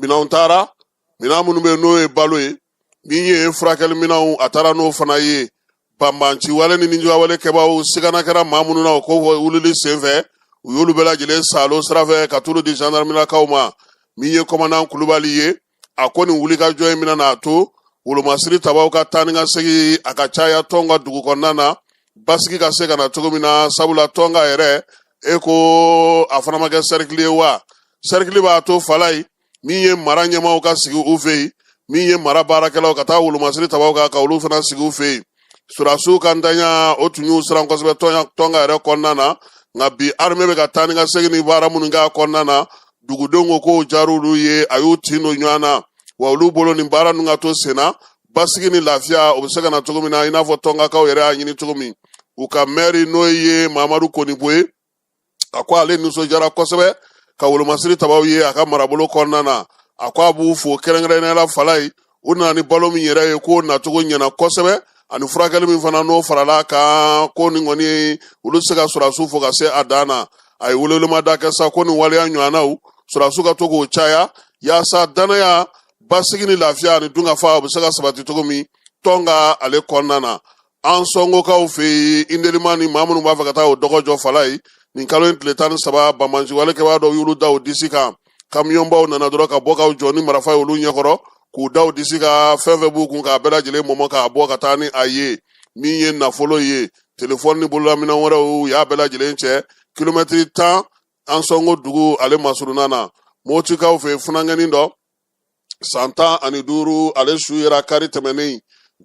minɛnw taara, minɛn minnu bɛ yen n'o ye balo ye, min ye furakɛli minɛnw, a taara n'o fana ye. Banbanci wale ni nijuguya kɛbaaw sigana kɛra maa minnu na, o ko wulili senfɛ, u y'olu bɛɛ lajɛlen salo sira fɛ ka t'olu di gendarmerie ma. Min ye kɔmandan Kulubali ye, a ko nin wulikajɔ in bɛna n'a to wolomasiri tabaw ka taa ni ka segin a ka caya Tɔnka dugu kɔnɔna na, basigi ka se ka na cogo min na, sabula Tɔnka yɛrɛ E ko a fana ma kɛ sɛrikili ye wa? Sɛrikili b'a to Falayi, min ye mara ɲɛmaaw ka sigi u fɛ yen, min ye mara baarakɛlaw ka taa wolomasiri tabaw kan ka olu fana sigi u fɛ yen. Sɔrɔdasiw ka ntanya, o tun y'u siran kosɛbɛ Tɔnka yɛrɛ kɔnɔna na. Nka bi, armée bɛ ka taa ni ka segin ni baara minnu k'a kɔnɔna na, dugudenw ko k'o diyar'olu ye, a y'u tin don ɲɔgɔn na wa. Olu bolo, nin baara ninnu ka to senna, basigi ni lafiya o bɛ se ka na cogo min na, i n'a fɔ Tɔnkakaw yɛrɛ y'a ɲini cogo min. U ka mɛri, n'o ye Mamadu Konipo ye, a ko ale nisɔndiyara kosɛbɛ ka wolomasiri tabaw ye a ka marabolo kɔnɔna na. A ko a b'u fo kɛrɛnkɛrɛnnenya la Falayi, u nana ni balo min yɛrɛ ye, k'o nacogo ɲɛna kosɛbɛ, ani furakɛli min fana n'o farala kan, ko nin kɔni, olu tɛ se ka sɔrɔdasiw fo ka se a dan na. A ye welewelemada kɛ sa ko nin waleya ɲɔgɔnnaw, sɔrɔdasiw ka to k'o caya yaasa danaya, basigi ni lafiya ani dunkafa, o bɛ se ka sabati cogo min Tɔnka ale kɔnɔna na. Ansɔngokaw fɛ yen, Indelima ni maa minnu b'a fɛ ka taa o dɔgɔ jɔ Falayi, nin kalo in tile 13, banbaanci walekɛbaa dɔw y'olu da u disi kan. Kamiyɔnbaw nana dɔrɔn ka bɔ k'aw jɔ ni marifa ye olu ɲɛkɔrɔ, k'u da u disi kan, fɛn fɛn b'u kun k'a bɛɛ lajɛlen mɔmɔ k'a bɔ ka taa ni a ye. Min ye nafolo ye, telefɔni ni bololaminɛn wɛrɛw, u y'a bɛɛ lajɛlen cɛ kilomɛtiri 10 Ansɔngo dugu ale masurunna na. Motikaw fɛ yen, funankɛnin dɔ san 15, ale su yera kari tɛmɛnen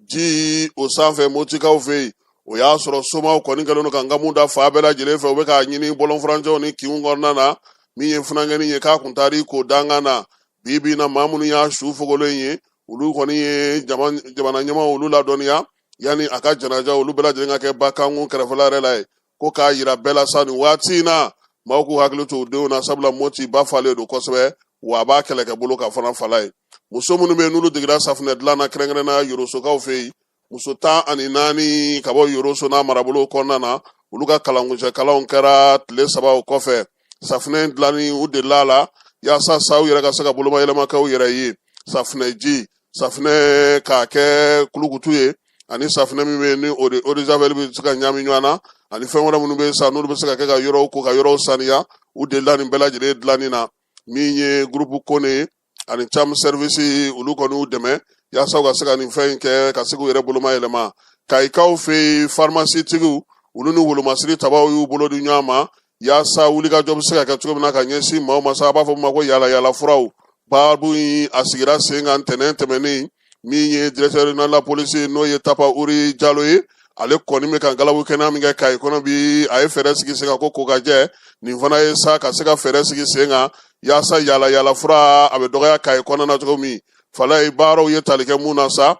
ji o sanfɛ Motikaw fɛ yen. O y'a sɔrɔ somaw kɔni kɛlen don ka nkamu da fan bɛɛ lajɛlen fɛ, u bɛ k'a ɲini bɔlɔnfurancɛw ni kinw kɔnɔna na. Min ye funankɛnin ye, k'a kun taar'i ko dankan na. Bi bi in na, maa minnu y'a su fogolen ye, olu kɔni ye jamana ɲɛmaaw olu ladɔnniya yanni a ka janaja olu bɛɛ lajɛlen ka kɛ Bakankun kɛrɛfɛla yɛrɛ la ye, ko k'a yira bɛɛ la sa nin waati in na, maaw k'u hakili to u denw na, sabula Moti ba falen don kosɛbɛ, wa a b'a kɛlɛkɛ bolo ka fana Falayi. Muso minnu bɛ yen n'olu degera safunɛ dilan na, kɛrɛnkɛrɛnnenya Yorosokaw fɛ yen, muso 14 ka bɔ Yoroso n'a marabolo kɔnɔna na, olu ka kalankuncɛ kalanw kɛra tile 3 o kɔfɛ. Safunɛ dilanni, u delila a la yaasa sa u yɛrɛ ka se ka bolomayɛlɛma kɛ u yɛrɛ ye. Safunɛji, safunɛ k'a kɛ kulukutu ye, ani safunɛ min bɛ yen ni o de eau de javel bɛ se ka ɲaami ɲɔgɔn na, ani fɛn wɛrɛ minnu bɛ yen sa n'olu bɛ se ka kɛ ka yɔrɔw ko, ka yɔrɔw saniya, u delila nin bɛɛ lajɛlen dilanni na. Min ye groupe Kone ye ani Cam Service, olu kɔni y'u dɛmɛ yaasa u ka se ka nin fɛn in kɛ ka se k'u yɛrɛ boloma yɛlɛma. Kayikaw fɛ yen, farimasitigiw, olu ni wolomasiri tabaw y'u bolo di ɲɔgɔn ma yaasa wulikajɔ bɛ se ka kɛ cogo min na ka ɲɛsin maaw ma sa, a b'a fɔ min ma ko yaala yaala furaw. Baabu in, a sigira sen kan ntɛnɛn tɛmɛnen. Min ye directeur régional la police, n'o ye Tapa Uri Jalo ye, ale kɔni bɛ ka galabu kɛnɛ min kɛ Kayi kɔnɔ bi, a ye fɛɛrɛ sigi sen kan ko ko ka jɛ nin fana ye sa ka se ka fɛɛrɛ sigi sen kan yaasa yaala yaala fura a bɛ dɔgɔya Kayi kɔnɔna na cogo min. Falayi, baaraw ye tali kɛ mun na sa,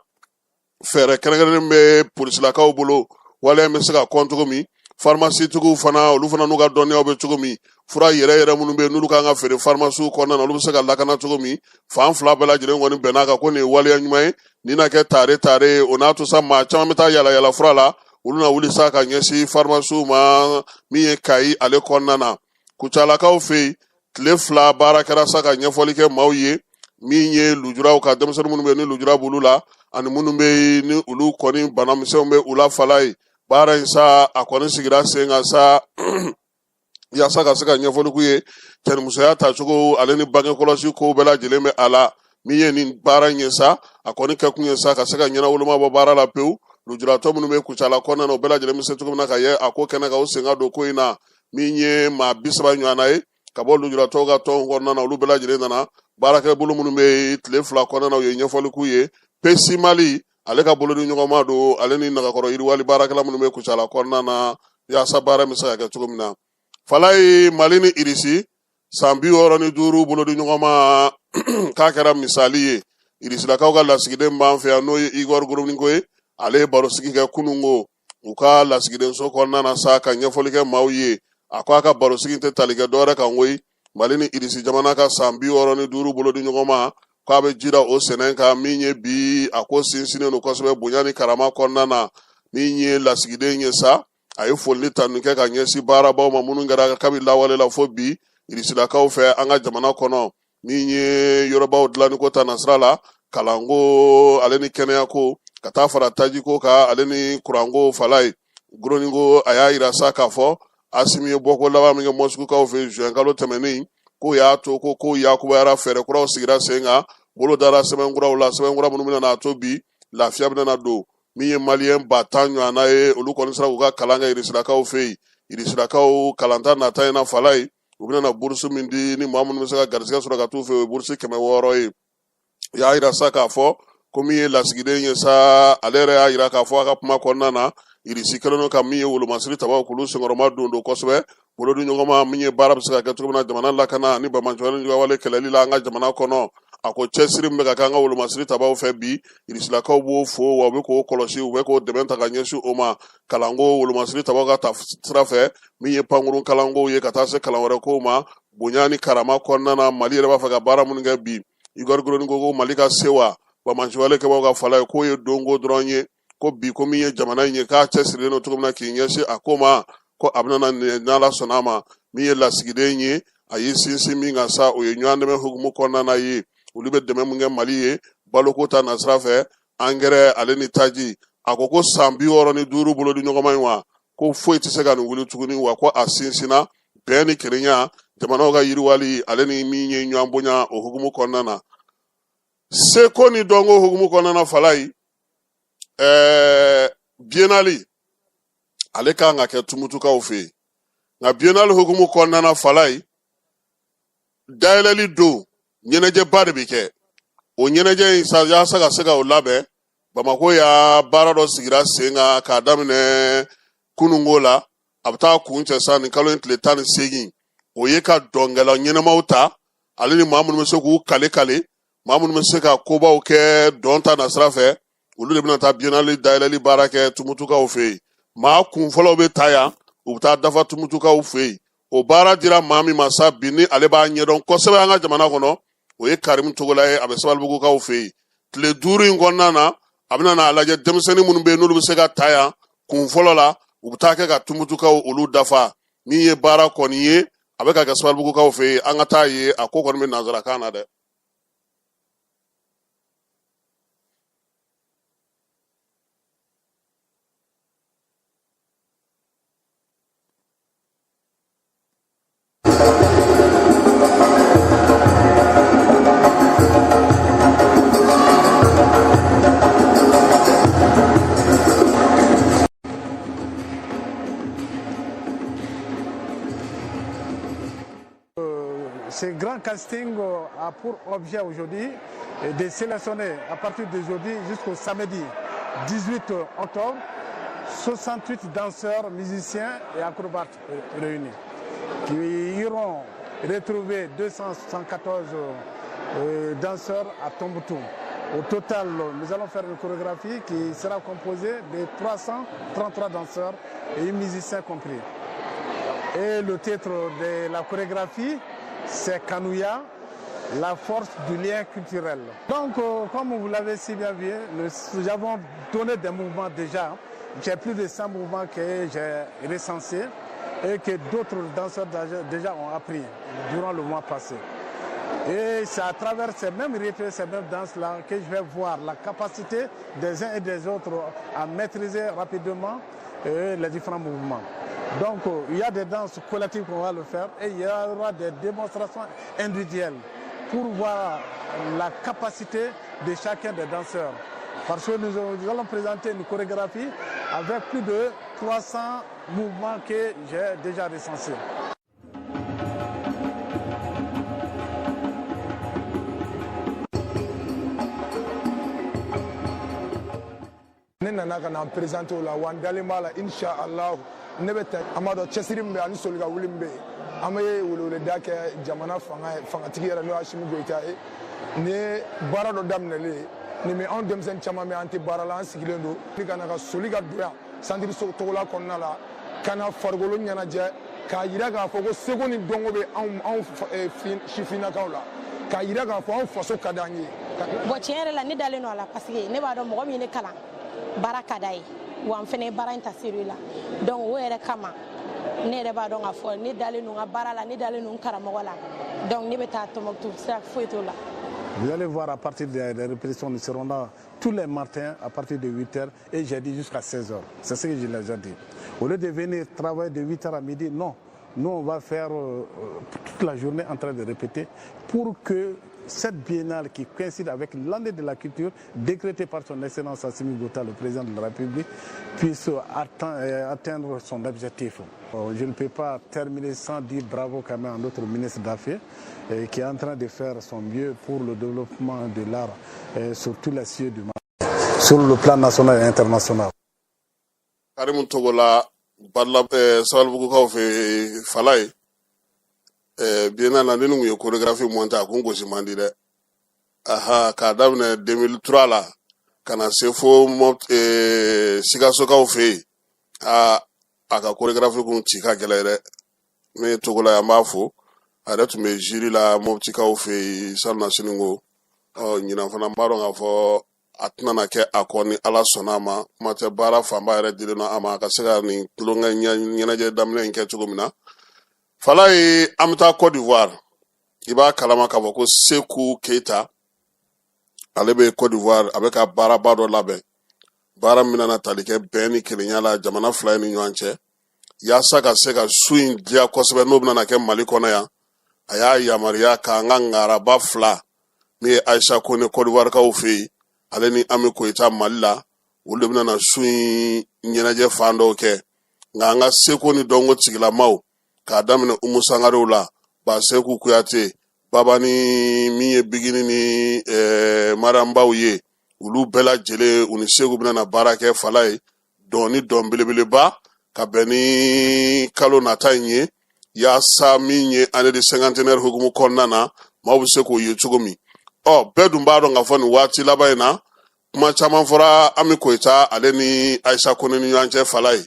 fɛɛrɛ kɛrɛnkɛrɛnnen bɛ polisilakaw bolo, waleya bɛ se ka kɔn cogo min, farimasitigiw fana, olu fana n'u ka dɔnniyaw bɛ cogo min, fura yɛrɛ yɛrɛ minnu bɛ yen n'olu kan ka feere farimasiw kɔnɔna na, olu bɛ se ka lakana cogo min. Fan fila bɛɛ lajɛlen kɔni bɛnn'a kan ko nin ye waleya ɲuman ye. Nin na kɛ tare tare, o n'a to sa, maa caman bɛ taa yala yala fura la, olu na wuli sa ka ɲɛsin farimasiw ma. Min ye Kayi ale kɔnɔna na, Kucalakaw fɛ yen, tile 2 baara kɛra sa ka ɲɛfɔli kɛ maaw ye. Min ye lujuraw ka denmisɛnnin minnu bɛ yen ni lujura b'olu la, ani minnu bɛ yen ni olu kɔni banamisɛnw bɛ u la, Falayi, baara in sa, a kɔni sigira sen kan sa yaasa ka se ka ɲɛfɔli k'u ye cɛnimusoya tacogo ale ni bange kɔlɔsi kow bɛɛ lajɛlen bɛ a la. Min ye nin baara in ye sa, a kɔni kɛkun ye sa ka se ka ɲɛnawoloma bɔ baara la pewu. Lujuratɔ minnu bɛ Kucala kɔnɔna na, o bɛɛ lajɛlen bɛ se cogo min na ka ye a ko kɛnɛ kan, o sen ka don ko in na. Min ye maa 30 ɲɔgɔnna ye ka bɔ lujuratɔw ka tɔnw kɔnɔna na, olu bɛɛ lajɛlen nana. Baarakɛbolo minnu bɛ yen, tile 2 kɔnɔna na, u ye ɲɛfɔli k'u ye. Pesi Mali ale ka bolodi ɲɔgɔnma don, ale ni nagakɔrɔ yiriwali baarakɛla minnu bɛ Kucala kɔnɔna na, yaasa baara bɛ se ka kɛ cogo min na. Falayi, Mali ni Irisi san 65 bolodi ɲɔgɔnma k'a kɛra misali ye. Irisilakaw ka lasigiden b'an fɛ yan, n'o ye Igor Gromyko ye, ale ye barosigi kɛ kununko u ka lasigidenso kɔnɔna na sa ka ɲɛfɔli kɛ maaw ye. A ko a ka barosigi tɛ tali kɛ dɔwɛrɛ kan koyi, Mali ni Irisi jamana ka san 65 bolodi ɲɔgɔn ma, k'a bɛ jira o sɛnɛ kan min ye bi, a ko sinsinnen don kosɛbɛ bonya ni karama kɔnɔna na. Min ye lasigiden ye sa, a ye foli ni tanu kɛ ka ɲɛsin baarabaw ma minnu kɛra kabi lawale la fo bi irisilakaw fɛ an ka jamana kɔnɔ, min ye yɔrɔbaw dilanni ko ta nasira la, kalanko ale ni kɛnɛyako, ka taa fara tajiko kan ale ni kuranko. Falayi, Gromyko a y'a yira sa k'a fɔ Asimi ye bɔko laban min kɛ Mɔsukukaw fɛ juin kalo tɛmɛnen, k'o y'a to ko kow yakubayara, fɛɛrɛ kuraw sigira sen kan, bolo dara sɛbɛn kuraw la, sɛbɛn kura minnu bɛna n'a to bi lafiya bɛna don. Min ye Maliyɛn 10,000 ɲɔgɔnna ye, olu kɔni sera k'u ka kalan kɛ irisilakaw fɛ yen. Irisilakaw kalanta nata in na Falayi, u bɛna na burusu min di ni maa minnu bɛ se ka garisɛgɛ sɔrɔ ka t'u fɛ, o ye burusi 600 ye. U y'a yira sa k'a fɔ ko min ye lasigiden ye sa, ale yɛrɛ y'a yira k'a fɔ a ka kuma kɔnɔna na, Irisi kɛlen don ka min ye wolomasiri tabaw k'olu senkɔrɔma don don kosɛbɛ, bolo di ɲɔgɔn ma min ye baara bɛ se ka kɛ cogo min na jamana lakana ni banbaanciwale wale kɛlɛli la an ka jamana kɔnɔ. A ko cɛsiri min bɛ ka kɛ an ka wolomasiri tabaw fɛ bi, Irisilakaw b'o fo, wa u bɛ k'o kɔlɔsi, u bɛ k'o dɛmɛ ta ka ɲɛsin o ma kalanko wolomasiri tabaw ka ta sira fɛ, min ye pankurun kalankow ye ka taa se kalan wɛrɛ kow ma bonya ni karama kɔnɔna na. Mali yɛrɛ b'a fɛ ka baara minnu kɛ bi, Igor Girognin ko Mali ka sewa banbaanciwale kɛbaaw kan Falayi, k'o ye donko dɔrɔn ye. Ko bi ko min ye jamana in ye k'a cɛsirilen don cogo min na k'i ɲɛsin a ko ma, ko a bɛna n'Ala sɔnna a ma. Min ye lasigiden ye, a y'i sinsin min kan sa, o ye ɲɔgɔn dɛmɛ hukumu kɔnɔna na ye, olu bɛ dɛmɛ min kɛ Mali ye baloko ta nasira fɛ, angɛrɛ ale ni taji. A ko san 65 bolo di ɲɔgɔnma in wa, ko foyi tɛ se ka nin wuli tuguni, wa ko a sinsinna bɛn ni kelenya, jamanaw ka yiriwali ale ni min ye ɲɔgɔn bonya o hukumu kɔnɔna na. Seko ni dɔnko hukumu kɔnɔna na, Falayi, biennale ale kan ka kɛ Tumutukaw fɛ yen, nka biennale hukumu kɔnɔna na, Falayi, dayɛlɛli don ɲɛnajɛba de bɛ kɛ. O ɲɛnajɛ in sa, yaasa ka se ka o labɛn, Bamakɔ y'a baara dɔ sigira sen kan k'a daminɛ kununko la, a bɛ taa kuncɛ sa nin kalo in tile 18. O ye ka dɔnkɛla ɲɛnamaw ta, ale ni maa minnu bɛ se k'u kale kale, maa minnu bɛ se ka kobaw kɛ dɔn ta nasira fɛ, olu de bɛna taa biennale dayɛlɛli baara kɛ Tumutukaw fɛ yen. Maa kun fɔlɔw bɛ ta yan, u bɛ taa dafa Tumutukaw fɛ yen. O baara dira maa min ma sa bi, ni ale b'a ɲɛdɔn kosɛbɛ an ka jamana kɔnɔ, o ye Karimu Togola ye, a bɛ Sabalibugukaw fɛ yen. Tile 5 in kɔnɔna na, a bɛna n'a lajɛ denmisɛnnin minnu bɛ yen n'olu bɛ se ka ta yan kun fɔlɔ la, u bɛ taa kɛ ka Tumutukaw olu dafa. Min ye baara kɔni ye, a bɛ ka kɛ Sabalibugukaw fɛ yen. An ka taa ye, a ko kɔni bɛ nansarakan na dɛ. Ce grand casting a pour objet aujourd'hui de sélectionner à partir d'aujourd'hui jusqu'au samedi 18 octobre 68 danseurs, musiciens et acrobates réunis qui iront retrouver 274 danseurs à Tombouctou. Au total, nous allons faire une chorégraphie qui sera composée de 333 danseurs et musiciens compris. Et le titre de la chorégraphie, c'est Kanouya, la force du lien culturel. Donc, comme vous l'avez si bien vu, nous avons donné des mouvements déjà. J'ai plus de 100 mouvements que j'ai recensés et que d'autres danseurs déjà ont appris durant le mois passé. Et c'est à travers ces mêmes rythmes, ces mêmes danses-là que je vais voir la capacité des uns et des autres à maîtriser rapidement les différents mouvements. Donc il y a des danses collectives qu'on va le faire et il y aura des démonstrations individuelles pour voir la capacité de chacun des danseurs. Parce que nous allons présenter une chorégraphie avec plus de 300 mouvements que j'ai déjà recensés. Ne nana ka na n présenter o la, wa n dalen b'a la, insha Allah, ne bɛ ta. An b'a dɔn cɛsiri min bɛ ani soli ka wuli min bɛ yen. An bɛ weleweleda kɛ jamana fanga ye, fangatigi yɛrɛ, n'o ye Asimi Goyita ye. Nin ye baara dɔ daminɛlen ye. Nin bɛ anw denmisɛnnin caman bɛ, an tɛ baara la, an sigilen don ka na ka soli ka don yan centre Togola kɔnɔna la, ka na farikolo ɲɛnajɛ, k'a yira k'a fɔ ko seko ni dɔnko bɛ anw sifinnakaw la, k'a yira k'a fɔ anw faso ka d'an ye. Bon, tiɲɛ yɛrɛ la, ne dalen don a la parce que ne b'a dɔn mɔgɔ min ye ne kalan, baara ka d'a ye, wa n fɛnɛ ye baara in ta sérieux la. Donc o yɛrɛ kama, ne yɛrɛ b'a dɔn k'a fɔ ne dalen don n ka baara la, ne dalen don n karamɔgɔ la. Donc ne bɛ taa Tombouctou, sira foyi t'o la. Vous allez voir, à partir des répétitions, nous serons là tous les matins à partir de 8h et j'ai dit jusqu'à 16h. C'est ce que je les ai dit. Au lieu de venir travailler de 8h à midi, non. Nous, on va faire toute la journée en train de répéter pour que cette biennale qui coïncide avec l'année de la culture décrétée par son Excellence Assimi Goïta, le président de la République, puisse atteindre son objectif. Je ne peux pas terminer sans dire bravo quand même à notre ministre Daffé qui est en train de faire son mieux pour le développement de l'art sur tous les cieux du Mali, sur le plan national et international. Karimu Togola Badla Sabalibugukaw fɛ Falaye biennale la, ni kun ye chorégraphie monté, a kun gosi man di dɛ. Aha, k'a daminɛ 2003 la ka na se fo Sikasokaw fɛ yen, aa, a ka chorégraphie kun ci ka gɛlɛn dɛ. Min ye Togola ye, an b'a fo, a yɛrɛ tun bɛ jury la Moptikaw fɛ yen salon sini ko. Ɔ, ɲinan fana, n b'a dɔn k'a fɔ a tɛna na kɛ a kɔ ni Ala sɔnna a ma. Kuma tɛ, baara fanba yɛrɛ dilen don a ma a ka se ka nin tulonkɛ ɲɛnajɛ daminɛ in kɛ cogo min na. Falaye, an bɛ taa Côte d'Ivoire. I b'a kalama k'a fɔ ko Seku Keyita, ale bɛ Côte d'Ivoire, a bɛ ka baaraba dɔ labɛn, baara min na tali kɛ bɛn ni kelenya la jamana fila in ni ɲɔgɔn cɛ, yaasa ka se ka su in diya kosɛbɛ. N'o bɛna kɛ Mali kɔnɔ yan, a y'a yamaruya k'an ka ŋaraba fila, min ye Ayisa Kone Kɔdiwarikaw fɛ yen, ale ni Ami Koyita Mali la, olu de bɛna su in ɲɛnajɛ fan dɔw kɛ. Nka an ka seko ni dɔnko tigilamaw, k'a daminɛ Umu Sangarew la, Baseku Kuyate, Baba ni min ye Bigini ni Mariambaw ye, olu bɛɛ lajɛlen, u ni Segu bɛna na baara kɛ. Fala ye dɔn ni dɔn belebeleba ka bɛn ni kalo nata in ye, yaasa min ye année de cinquantenaire hukumu kɔnɔna na, maaw bɛ se k'o ye cogo min. Ɔ, bɛɛ dun b'a dɔn k'a fɔ nin waati laban in na, kuma caman fɔra Ami Koyita, ale ni Ayisa Kone ni ɲɔgɔn cɛ. Fala ye,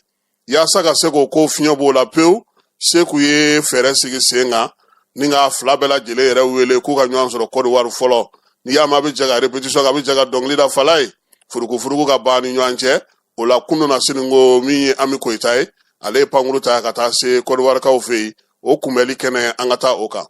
yaasa ka se k'o ko fiɲɛ b'o la pewu, Seku ye fɛɛrɛ sigi sen kan ni k'a fila bɛɛ lajɛlen yɛrɛ wele k'u ka ɲɔgɔn sɔrɔ Kɔdiwari fɔlɔ. N'i y'a mɛn a bɛ jɛ ka répétition kɛ, a bɛ jɛ ka dɔnkili da. Fala ye, furukufuruku ka ban ni ɲɔgɔn cɛ. O la, kunun na sini ko min ye Ami Koyita ye, ale ye pankuru ta ka taa se Kɔdiwarikaw fɛ yen, o kunbɛli kɛnɛ, an ka taa o kan.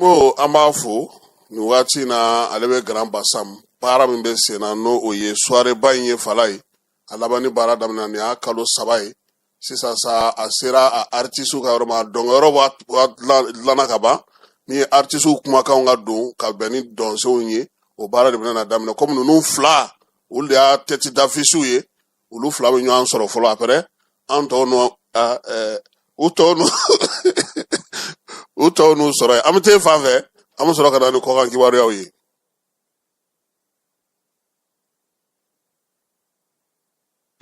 Ko an b'a fo nin waati in na, ale bɛ Grand Bassam, baara min bɛ sen na, n'o o ye soirée ba in ye Falaye. A laban ni baara daminɛ, nin y'a kalo 3 ye sisan sa. A sera a artisiw ka yɔrɔ ma, dɔnkɛyɔrɔ b'a dilanna ka ban. Min ye artisiw kumakanw ka don ka bɛn ni dɔnsenw ye, o baara de bɛna daminɛ. Komi ninnu fila, olu de y'a tête d'affiche ye, olu fila bɛ ɲɔgɔn sɔrɔ fɔlɔ, après an tɔw n'u u tɔw n'u u tɔw n'u sɔrɔ yen. An bɛ t'e fan fɛ, an bɛ sɔrɔ ka na ni kɔkan kibaruyaw ye.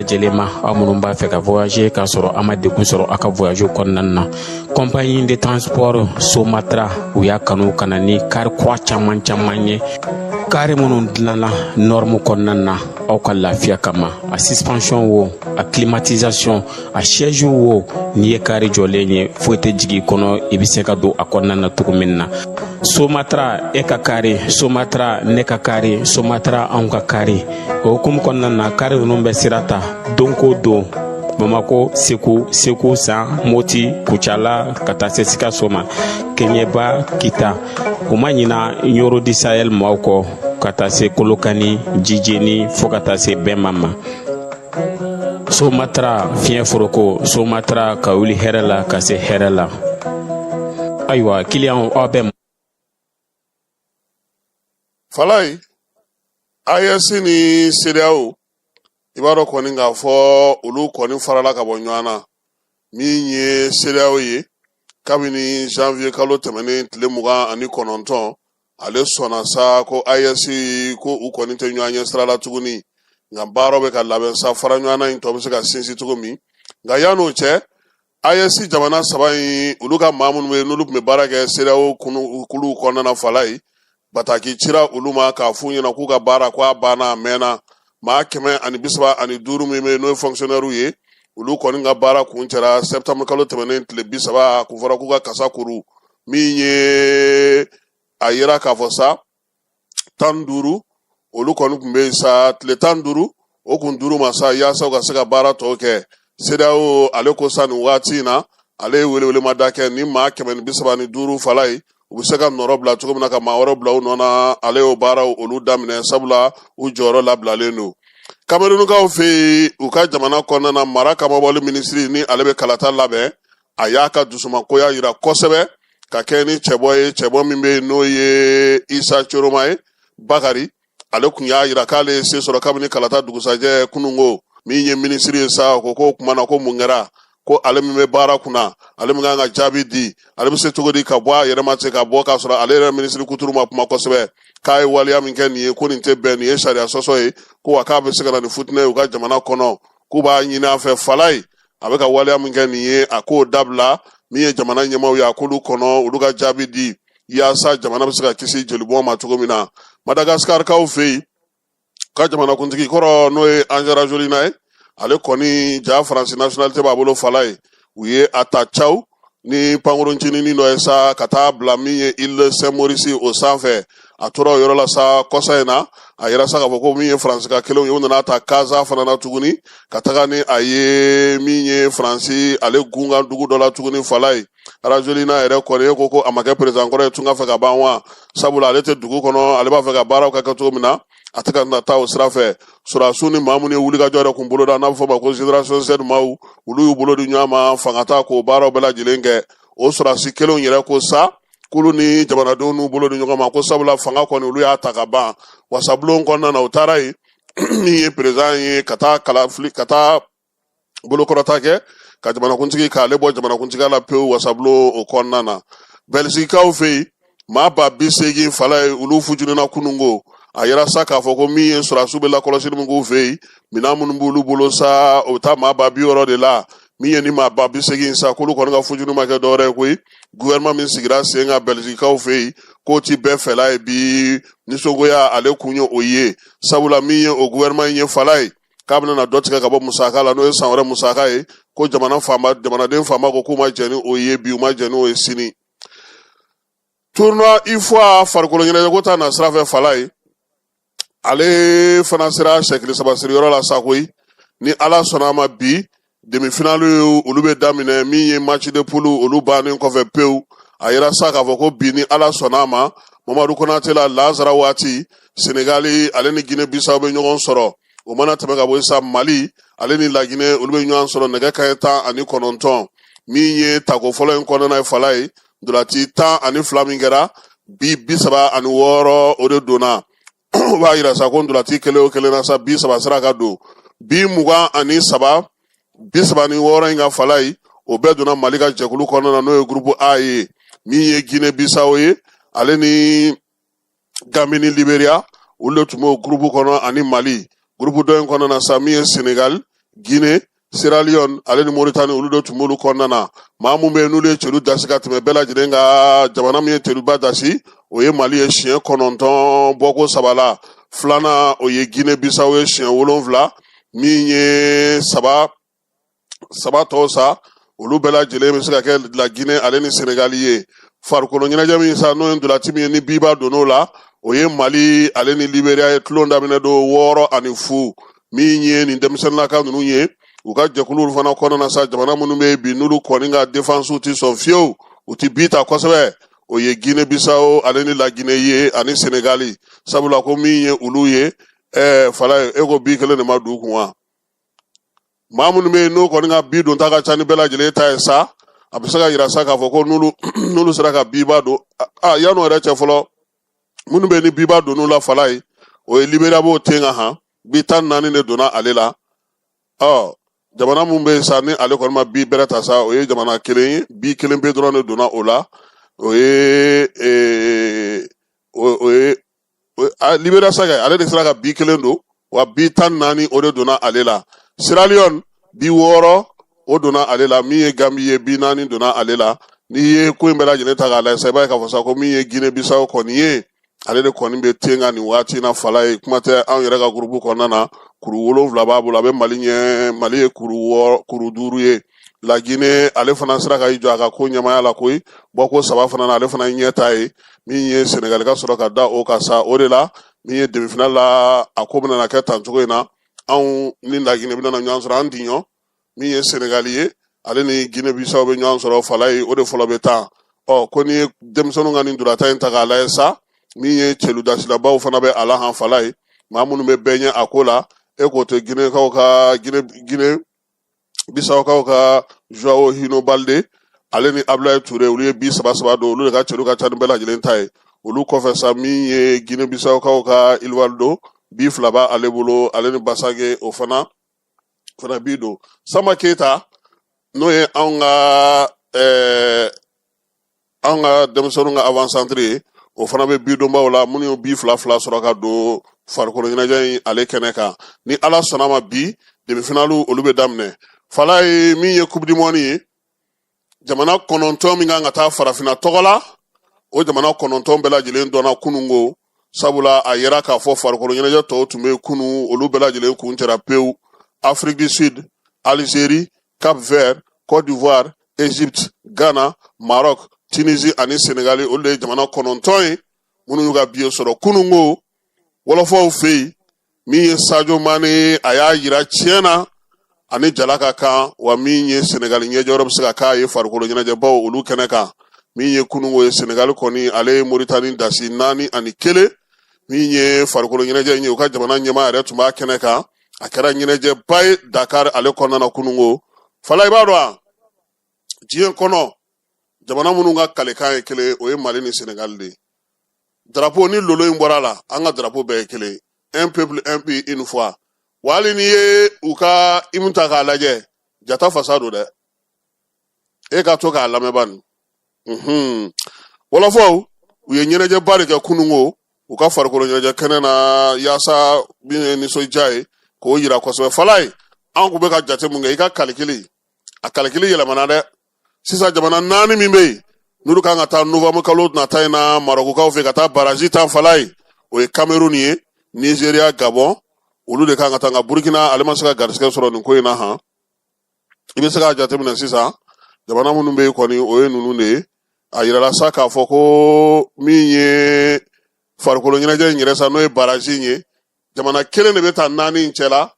Lajɛlen ma, aw minnu b'a fɛ ka voyager k'a sɔrɔ a ma degun sɔrɔ aw ka voyage kɔnɔna na, compagnie de transport Somatra, u y'a kanu ka na ni kari kura caman caman ye, kari minnu dilanna norme kɔnɔna na aw ka lafiya kama. A suspension wo, a climatisation, a siège wo, n'i ye kari jɔlen ye, foyi tɛ jigin i kɔnɔ, i bɛ se ka don a kɔnɔna na cogo min na. Somatra, e ka kari Somatra, ne ka kari Somatra, anw ka kari. O hukumu kɔnɔna na, kari ninnu bɛ sira ta don ko don Bamako, Segu, Segu San, Moti, Kucala, ka taa se Sikaso ma, Keɲeba, Kita. U ma ɲina Ɲoro du Sahel maaw kɔ, ka taa se Kolokani, Jijeni, fo ka taa se Bɛnma ma. Somatra fiɲɛ foroko, Somatra ka wuli hɛrɛ la ka se hɛrɛ la. Ayiwa, kiliyanw, aw bɛ Falaye, AES ni CEDEAO, i b'a dɔn kɔni k'a fɔ olu kɔni farala ka bɔ ɲɔgɔn na. Min ye CEDEAO ye, kabini janvier kalo tɛmɛnen tile 29, ale sɔnna sa ko AES ko u kɔni tɛ ɲɔgɔn ɲɛ sira la tuguni, nka baaraw bɛ ka labɛn sa, fara ɲɔgɔn na in tɔ bɛ se ka sinsin cogo min. Nka yann'o cɛ, AES jamana saba in, olu ka maa minnu bɛ yen, n'olu tun bɛ baara kɛ CEDEAO kulu kɔnɔna na, Falaye, bataki cira olu ma k'a f'u ɲɛna k'u ka baara ko a banna, a mɛnna. Maa 135 min bɛ yen, n'o ye fonctionnaire ye, olu kɔni ka baara kuncɛra septembre kalo tɛmɛnen tile 30. A kun fɔra k'u ka kasa kuru. Min ye a yira k'a fɔ sa, 15 olu kɔni tun bɛ yen sa, tile 15 o kun dir'u ma sa, yaasa u ka se ka baara tɔw kɛ. CEDEAO ale ko sa, nin waati in na, ale ye welewelemada kɛ ni maa 135, Falaye, u bɛ se ka nɔrɔ bila cogo min na ka maa wɛrɛ bila u nɔ na. Ale y'o baaraw olu daminɛ, sabula u jɔyɔrɔ labilalen don. Kamerunukaw fɛ yen, u ka jamana kɔnɔna na, mara kamabɔli minisiri ni ale bɛ kalata labɛn, a y'a ka dusumakoya yira kosɛbɛ ka kɛ ni cɛbɔ ye, cɛbɔ min bɛ yen n'o ye Isa Coroma ye Bakari. Ale kun y'a yira k'ale ye se sɔrɔ kabini kalata dugusajɛ kununko. Min ye minisiri ye sa, ko k'o kuma na ko mun kɛra, ko ale min bɛ baara kunna, ale min kan ka jaabi di, ale bɛ se cogo di ka bɔ a yɛrɛ ma ten ka bɔ k'a sɔrɔ ale yɛrɛ minisiri kuturu ma kuma kosɛbɛ, k'a ye waleya min kɛ nin ye, ko nin tɛ bɛn, nin ye sariya sɔsɔ ye, ko wa k'a bɛ se ka na ni futinɛ ye u ka jamana kɔnɔ, k'u b'a ɲini a fɛ, Falaye, a bɛ ka waleya min kɛ nin ye, a k'o dabila. Min ye jamana ɲɛmaaw ye, a k'olu kɔnɔ, olu ka jaabi di yaasa jamana bɛ se ka kisi jolibɔn ma cogo min na. Madagaskarikaw fɛ yen, ka jamanakuntigi kɔrɔ, n'o ye Andry Rajoelina ye, ale kɔni ja Faransi nationalité b'a bolo, Falaye, u ye a ta caw ni pankuruncininin dɔ ye sa, ka taa bila min ye île Saint Maurice o sanfɛ. A tora o yɔrɔ la sa. Kɔsa in na, a yira sa k'a fɔ ko min ye Faransi ka kelenw ye, u nana ta Kaza fana na tuguni ka taga ni a ye min ye Faransi ale gunkan dugu dɔ la tuguni. Falaye, Rajoelina yɛrɛ kɔni e ko ko a ma kɛ président kɔrɔ ye tunga fɛ ka ban wa, sabula ale tɛ dugu kɔnɔ, ale b'a fɛ ka baaraw ka kɛ cogo min na, a tɛ ka na taa o sira fɛ. Sɔrɔdasiw ni maa minnu ye wulikajɔ yɛrɛ kun boloda, n'a bɛ fɔ o ma ko génération Z maaw, olu y'u bolo di ɲɔgɔn ma fanga ta k'o baaraw bɛɛ lajɛlen kɛ. O sɔrɔdasi kelenw yɛrɛ ko sa k'olu ni jamanadenw n'u bolo di ɲɔgɔn ma, ko sabula fanga kɔni olu y'a ta ka ban. Wasabulon kɔnɔna na, u taara yen, min ye président ye, ka taa kalafili, ka taa bolokɔrɔta kɛ ka jamanakuntigi k'ale bɔ jamanakuntigiya la pewu wasabulon o kɔnɔna na. Bɛlizikaw fɛ yen, maa 80,000, Falaye, olu futunina kununko. A yira sa k'a fɔ ko min ye sɔrɔdasiw bɛ lakɔlɔsili min k'u fɛ yen, minɛn minnu b'olu bolo sa, o bɛ taa maa 60 000 de la. Min ye ni maa 80 000 sa, k'olu kɔni ka futuni ma kɛ dɔwɛrɛ ye koyi, gouvernement min sigira sen kan Bɛlizikaw fɛ yen, k'o ti bɛɛ fɛla ye bi. Nisɔngoya ale kun ye o ye, sabula min ye o gouvernement in ye, Falaye, k'a bɛna na dɔ tigɛ ka bɔ musaka la, n'o ye san wɛrɛ musaka ye, ko jamana fanba, jamanaden fanba ko k'u ma jɛn ni o ye bi, u ma jɛn n'o ye sini. Tournoi UFOA farikolo ɲɛnajɛko ta na sira fɛ, Falaye, ale fana sera sɛkili saba siriyɔrɔ la sa koyi. Ni Ala sɔnna a ma, bi demi-finale olu bɛ daminɛ. Min ye match de poule olu bannen kɔfɛ pewu, A yira sa k'a fɔ ko bi ni Ala sɔnna a ma, Mamadu Konate la lazara waati, Senegali ale ni Gine Bisawo bɛ ɲɔgɔn sɔrɔ. O mana tɛmɛ ka bɔ yen sa, Mali ale ni Laginɛ, olu bɛ ɲɔgɔn sɔrɔ nɛgɛ kanɲɛ 19. Min ye tako fɔlɔ in kɔnɔna ye, fala ye ntolaci 12 min kɛra bi, 36 o de donna. O b'a yira sa ko ntolaci kelen o kelen na sa, bi saba sera ka don. Bi 23, 36 in ka fala ye, o bɛɛ donna Mali ka jɛkulu kɔnɔna na, n'o ye groupe A ye. Min ye Gine Bisawo ye, ale ni Gambi ni Liberia, olu de tun b'o groupe kɔnɔ ani Mali. Groupe dɔ in kɔnɔna na sa, min ye Senegal, Guinée, Sierra Leone ale ni Mauritanie, olu de tun b'olu kɔnɔna na. Maa mun bɛ yen n'olu ye celu dasi ka tɛmɛ bɛɛ lajɛlen kan, jamana min ye celuba dasi, o ye Mali ye siɲɛ 9 bɔko saba la. Filanan, o ye Guinée Bissau ye siɲɛ 7. Min ye saba saba tɔw sa, olu bɛɛ lajɛlen bɛ se ka kɛ la Guinée ale ni Senegali ye. Farikolo ɲɛnajɛ min sa, n'o ye ntolaci min ye, ni biba donn'o la, o ye Mali ale ni Liberia ye. Tulon daminɛ don 6-0. Min ye nin denmisɛnninlaka ninnu ye, u ka jɛkuluw fana kɔnɔna na sa, jamana minnu bɛ yen bi n'olu kɔni ka defansiw tɛ sɔn fiyewu, u tɛ bi ta kosɛbɛ, o ye Guinée Bissau ale ni la Guinée ye ani Senegali. Sabula ko min ye olu ye, fala ye, e ko bi kelen de ma don u kun wa? Maa minnu bɛ yen n'o kɔni ka bi donta ka ca ni bɛɛ lajɛlen ta ye sa, a bɛ se ka yira sa k'a fɔ ko n'olu sera ka biba don a yan'o yɛrɛ cɛ fɔlɔ, minnu bɛ ni biba donn'u la, fala ye, o ye Liberia b'o ten kan han, bi 14 de donna ale la. Ɔ jamana mun bɛ yen sa ni ale kɔni ma bi bɛrɛ ta sa, o ye jamana kelen ye, bi kelen pe dɔrɔn de donna o la, o ye o ye Liberia sa kɛ, ale de sera ka bi kelen don wa, bi 14 o de donna ale la. Sierra Leone, bi 6 o donna ale la. Min ye Gambi ye, bi 4 donna ale la. N'i ye ko in bɛɛ lajɛlen ta k'a lajɛ sa, i b'a ye k'a fɔ sa ko min ye Guinée Bissau kɔni ye, ale de kɔni bɛ ten kan nin waati in na, fala ye. Kuma tɛ anw yɛrɛ ka gurupu kɔnɔna na, kuru 7 b'a bolo, a bɛ Mali ɲɛ. Mali ye kuru 6, kuru 5 ye. La Guinée, ale fana sera ka i jɔ a ka ko ɲɛmaya la koyi, bɔko saba fana na, ale fana ye ɲɛ ta ye. Min ye Senegali ka sɔrɔ ka da o kan sa, o de la min ye demi-finale la, a ko bɛna kɛ tan cogo in na. Anw ni La Guinée bɛna ɲɔgɔn sɔrɔ an diɲɔ. Min ye Senegali ye, ale ni Guinée Bissau bɛ ɲɔgɔn sɔrɔ, fala ye, o de fɔlɔ bɛ taa. Ɔ ko n'i ye denmisɛnninw ka nin ntolatan in ta k'a lajɛ sa, min ye celudasilabaw fana bɛ a la han, fala ye, maa minnu bɛ bɛɛ ɲɛ a ko la, e k'o tɛ Guinéekaw ka Guinée Bissaukaw ka Joao Hino Balde ale ni Abdoulaye Toure, olu ye bi saba saba don, olu de ka celu ka ca ni bɛɛ lajɛlen ta ye. Olu kɔfɛ sa, min ye Guinée Bissaukaw ka Ilivaldo, bi 2 b'ale bolo, ale ni Basage, o fana bi don. Samba Keita, n'o ye anw ka denmisɛnninw ka avant-centre ye, o fana bɛ bi donbaw la, minnu ye bi 2 2 sɔrɔ ka don farikolo ɲɛnajɛ in ale kɛnɛ kan. Ni Ala sɔnna ma, bi demi-finale olu bɛ daminɛ, fala ye. Min ye Coupe du monde ye, jamana 9 min kan ka taa farafinna tɔgɔ la, o jamana 9 bɛɛ lajɛlen dɔnna kununko. Sabula a yera k'a fɔ farikolo ɲɛnajɛ tɔw tun bɛ kunu, olu bɛɛ lajɛlen kun cɛra pewu. Afrique du Sud, Algérie, Cap Vert, Côte d'Ivoire, Égypte, Ghana, Maroc, Tunisie ani Sénégal, olu de ye jamana 9 ye minnu y'u ka billet sɔrɔ kununko. Wɔlɔfɔw fɛ yen, min ye Sadio Mane, a y'a yira tiɲɛ na ani jala ka kan wa. Min ye Senegali ɲɛjɔyɔrɔ bɛ se ka k'a ye farikolo ɲɛnajɛbaw olu kɛnɛ kan. Min ye kununko ye, Senegali kɔni, ale ye Moritani dasi 4-1. Min ye farikolo ɲɛnajɛ in ye, u ka jamana ɲɛmaa yɛrɛ tun b'a kɛnɛ kan. A kɛra ɲɛnajɛba ye Dakar ale kɔnɔna na kununko, fala. I b'a dɔn wa, diɲɛ kɔnɔ jamana minnu ka kalekan ye kelen, o ye Mali ni Senegali de ye. Drapeau ni lolo in bɔra la, an ka drapeau bɛɛ ye kelen, un peuple, un but, une foi. Wa hali n'i ye u ka hymne ta k'a lajɛ, jata fasa don dɛ, e ka to k'a lamɛn bani. Wɔlɔfɔw, u ye ɲɛnajɛba de kɛ kununko u ka farikolo ɲɛnajɛ kɛnɛ na, yaasa min ye nisɔndiya ye k'o yira kosɛbɛ, fala ye. An kun bɛ ka jate mun kɛ, i ka kalikili, a kalikili yɛlɛmana dɛ. Sisan jamana 4 min bɛ yen n'olu kan ka taa novembre kalo nata in na Marɔkukaw fɛ ka taa baraji tan, fala ye, o ye Cameroun ye, Nigeria, Gabon, olu de kan ka taa. Nka Burkina, ale ma se ka garisɛgɛ sɔrɔ nin ko in na han. I bɛ se k'a jateminɛ sisan, jamana minnu bɛ yen kɔni, o ye ninnu de ye. A yirala sa k'a fɔ ko min ye farikolo ɲɛnajɛ in yɛrɛ sa, n'o ye baraji in ye, jamana kelen de bɛ taa 4 in cɛ la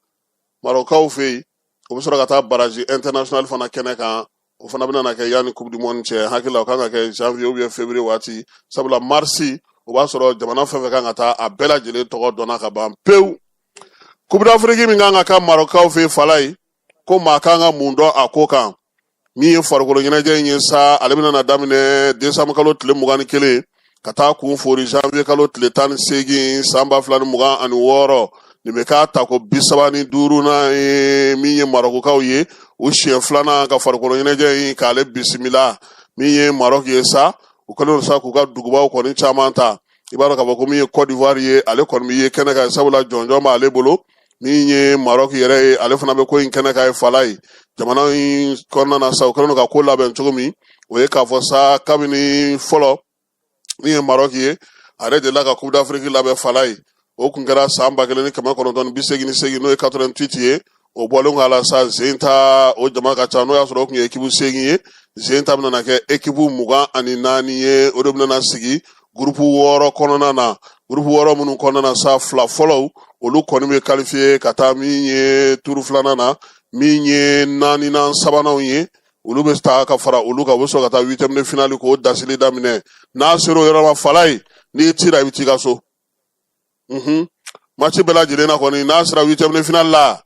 Marɔkukaw fɛ yen, o bɛ sɔrɔ ka taa baraji international fana kɛnɛ kan. O fana bɛna na kɛ yanni coupe du monde cɛ. Hakili la, o kan ka kɛ janvier ou bien février waati, sabula mars o b'a sɔrɔ jamana fɛn fɛn kan ka taa, a bɛɛ lajɛlen tɔgɔ dɔnna ka ban pewu. Coupe d'Afrique min kan ka kɛ Marɔkaw fɛ, Falayi, ko maa kan ka mun dɔn a ko kan? Min ye farikolo ɲɛnajɛ in ye sa, ale bɛna na daminɛ décembre kalo tile 21 ka taa kun fori janvier kalo tile 18 san 2026. Nin bɛ k'a tako 35nan ye. Min ye Marɔkukaw ye, u siɲɛ filanan ka farikolo ɲɛnajɛ in k'ale bisimila. Min ye Marɔku ye sa, u kɛlen don sa k'u ka dugubaw kɔni caman ta. I b'a dɔn k'a fɔ ko min ye Côte d'Ivoire ye, ale kɔni bɛ ye kɛnɛ kan, sabula jɔnjɔn b'ale bolo. Min ye Maroc yɛrɛ ye, ale fana bɛ ko in kɛnɛ kan ye. Falayi, jamana in kɔnɔna na sa, u kɛlen don ka ko labɛn cogo min, o ye k'a fɔ sa, kabini fɔlɔ, min ye Maroc ye, a yɛrɛ delila ka Coupe d'Afrique labɛn. Falayi, o kun kɛra san 1988, n'o ye 88 ye. O bɔlen k'a la sa, zen ta o jama ka ca, n'o y'a sɔrɔ o tun ye ekipu seegin ye, zen ta bɛna kɛ ekipu 24 ye. O de bɛna sigi gurupu wɔɔrɔ kɔnɔna na. Gurupu wɔɔrɔ minnu kɔnɔna na sa, fila fɔlɔw, olu kɔni bɛ qualifié ka taa min ye turu filanan na. Min ye naaninan sabananw ye, olu bɛ taa ka fara olu kan, u bɛ sɔrɔ ka taa huitième de finale k'o dasili daminɛ. N'a sera o yɔrɔ ma, Falayi, n'i cira, i bɛ t'i ka so. Match bɛɛ lajɛlen na kɔni, n'a sera huitième de finale la,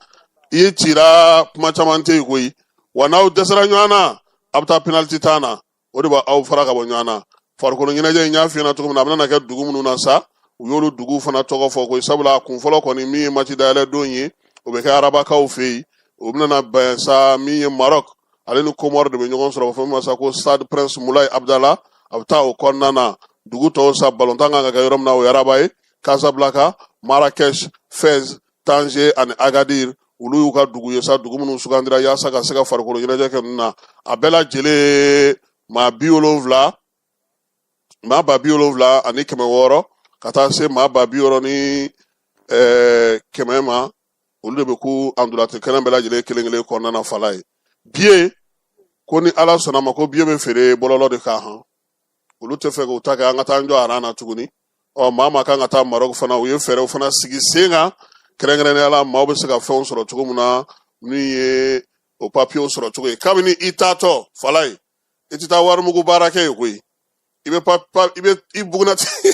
i cira, kuma caman tɛ yen koyi. Wa n'aw dɛsɛra ɲɔgɔn na, a bɛ taa penalty tan na, o de b'aw fara ka bɔ ɲɔgɔn na. Farikolo ɲɛnajɛ in, y'a f'i ɲɛna cogo min na, a bɛna kɛ dugu minnu na sa, u y'olu duguw fana tɔgɔ fɔ koyi, sabula a kun fɔlɔ kɔni, min ye match dayɛlɛ don ye, o bɛ kɛ arabakaw fɛ yen. O bɛna bɛn sa, min ye Maroc, ale ni Comore de bɛ ɲɔgɔn sɔrɔ fɛn min ma sa ko Stade Prince Moulay Abdallah, a bɛ taa o kɔnɔna na. Dugu tɔw sa, balontan kan ka kɛ yɔrɔ min na, o ye Rabat ye, Casablanca, Marrakech, Fès, Tanger ani Agadir. Olu y'u ka dugu ye sa, dugu minnu sugandira yaasa ka se ka farikolo ɲɛnajɛ kɛ ninnu na. A bɛɛ lajɛlen maa 70, maa 70,600 ka taa se maa 60,100 ma, olu de bɛ ku andulati kɛnɛ bɛɛ lajɛlen kelen kelen kɔnɔna na. Falayi, biye ko ni Ala sɔnna ma, ko biye bɛ feere bɔlɔlɔ de kan han. Olu tɛ fɛ k'u ta kɛ an ka taa an jɔ aran na tuguni. Ɔ maa maa kan ka taa Maroc fana, u ye fɛɛrɛw fana sigi sen kan, kɛrɛnkɛrɛnnenya la maaw bɛ se ka fɛnw sɔrɔ cogo min na, min ye o papiyew sɔrɔ cogo ye. Kabini i taatɔ, Falayi, i tɛ taa warimugu baara kɛ yen koyi. I bɛ pa i bɛ i bugunatigɛ,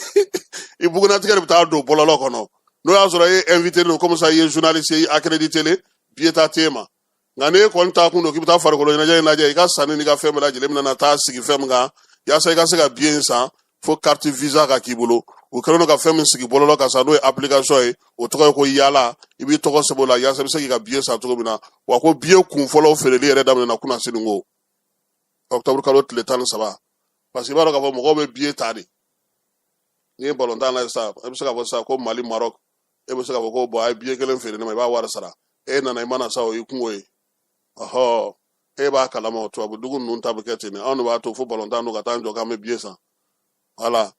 i bugunatigɛ de bɛ taa don bɔlɔlɔ kɔnɔ. N'o y'a sɔrɔ e ye invité don, comme ça i ye journaliste ye, i accrédité le, billet ta t'e ma. Nka n'e kɔni taa kun don k'i bɛ taa farikolo ɲɛnajɛ in lajɛ, i ka sanni n'i ka fɛn bɛɛ lajɛlen bɛna na taa sigi fɛn min kan, yaasa i ka se ka billet in san, fo carte visa ka k'i bolo. U kɛlen don ka fɛn min sigi bɔlɔlɔ kan sa, n'o ye application ye, o tɔgɔ ye ko Yala. I b'i tɔgɔ sɛbɛn o la yaasa i bɛ se k'i ka billet san cogo min na. Wa ko billet kun fɔlɔ feereli yɛrɛ daminɛna kunasini ko octobre kalo tile 13, parce que i b'a dɔn k'a fɔ mɔgɔw bɛ billet ta de. N'i ye balontan lajɛ sisan, e bɛ se k'a fɔ sisan ko Mali Maroc, e bɛ se k'a fɔ ko bon, a ye billet kelen feere ne ma, i b'a wari sara. E nana, i mana sa, o y'i kungo ye. Ɔhɔ, e b'a kalama, tubabu dugu ninnu ta bɛ kɛ ten de. Anw de b'a to fo balontan don ka taa jɔ k'an bɛ billet san. Voilà,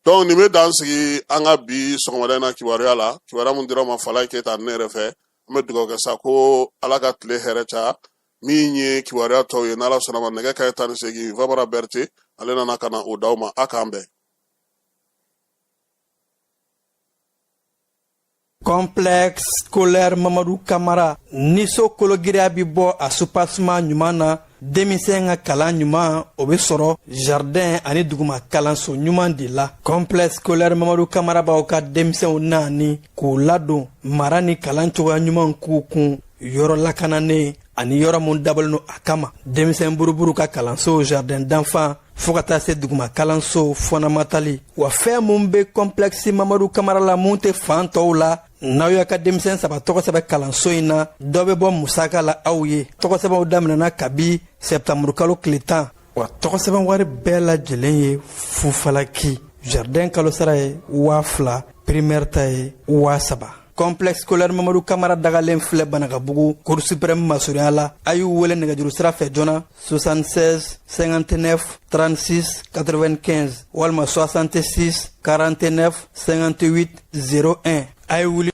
donc nin bɛ dan sigi an ka bi sɔgɔmada in na kibaruya la, kibaruya min dira ma Falayi Keyita ne yɛrɛ fɛ. An bɛ dugawu kɛ sa ko Ala ka tile hɛrɛ caya. Min ye kibaruya tɔw ye, n'Ala sɔnna ma, nɛgɛ kanɲɛ 18, Famara Berete, ale nana ka na o d'aw ma. A k'an bɛn. Complexe scolaire Mamadu Kamara ni so kologiriya bɛ bɔ a soubassement ɲuman na, denmisɛn ka kalan ɲuman o bɛ sɔrɔ jardin ani duguma kalanso ɲuman de la. Complexe scolaire Mamadu Kamara b'aw ka denmisɛnw naani k'u ladon mara ni kalan cogoya ɲuman k'u kun yɔrɔ lakananen ani yɔrɔ mun dabɔlen don a kama. Denmisɛn buruburu ka kalanso, jardin d'enfants, fo ka taa se duguma kalanso fondamental. Wa fɛn mun bɛ complexe Mamadu Kamara la, mun tɛ fan tɔw la, n'aw y'a ka denmisɛn saba tɔgɔ sɛbɛn kalanso in na, dɔ bɛ bɔ musaka la aw ye. Tɔgɔsɛbɛnw daminɛna kabi sɛptanburukalo tile 10. Wa tɔgɔsɛbɛn wari bɛɛ lajɛlen ye fufalaki. Jardin kalosara ye 2000, primaire ta ye 3000. Complexe scolaire Mamadu Kamara dagalen filɛ Banakabugu, Cour suprême masurunya la. A y'u wele nɛgɛjuru sira fɛ joona 76 59 36 95 walima 66 49 58 01. A ye wuli.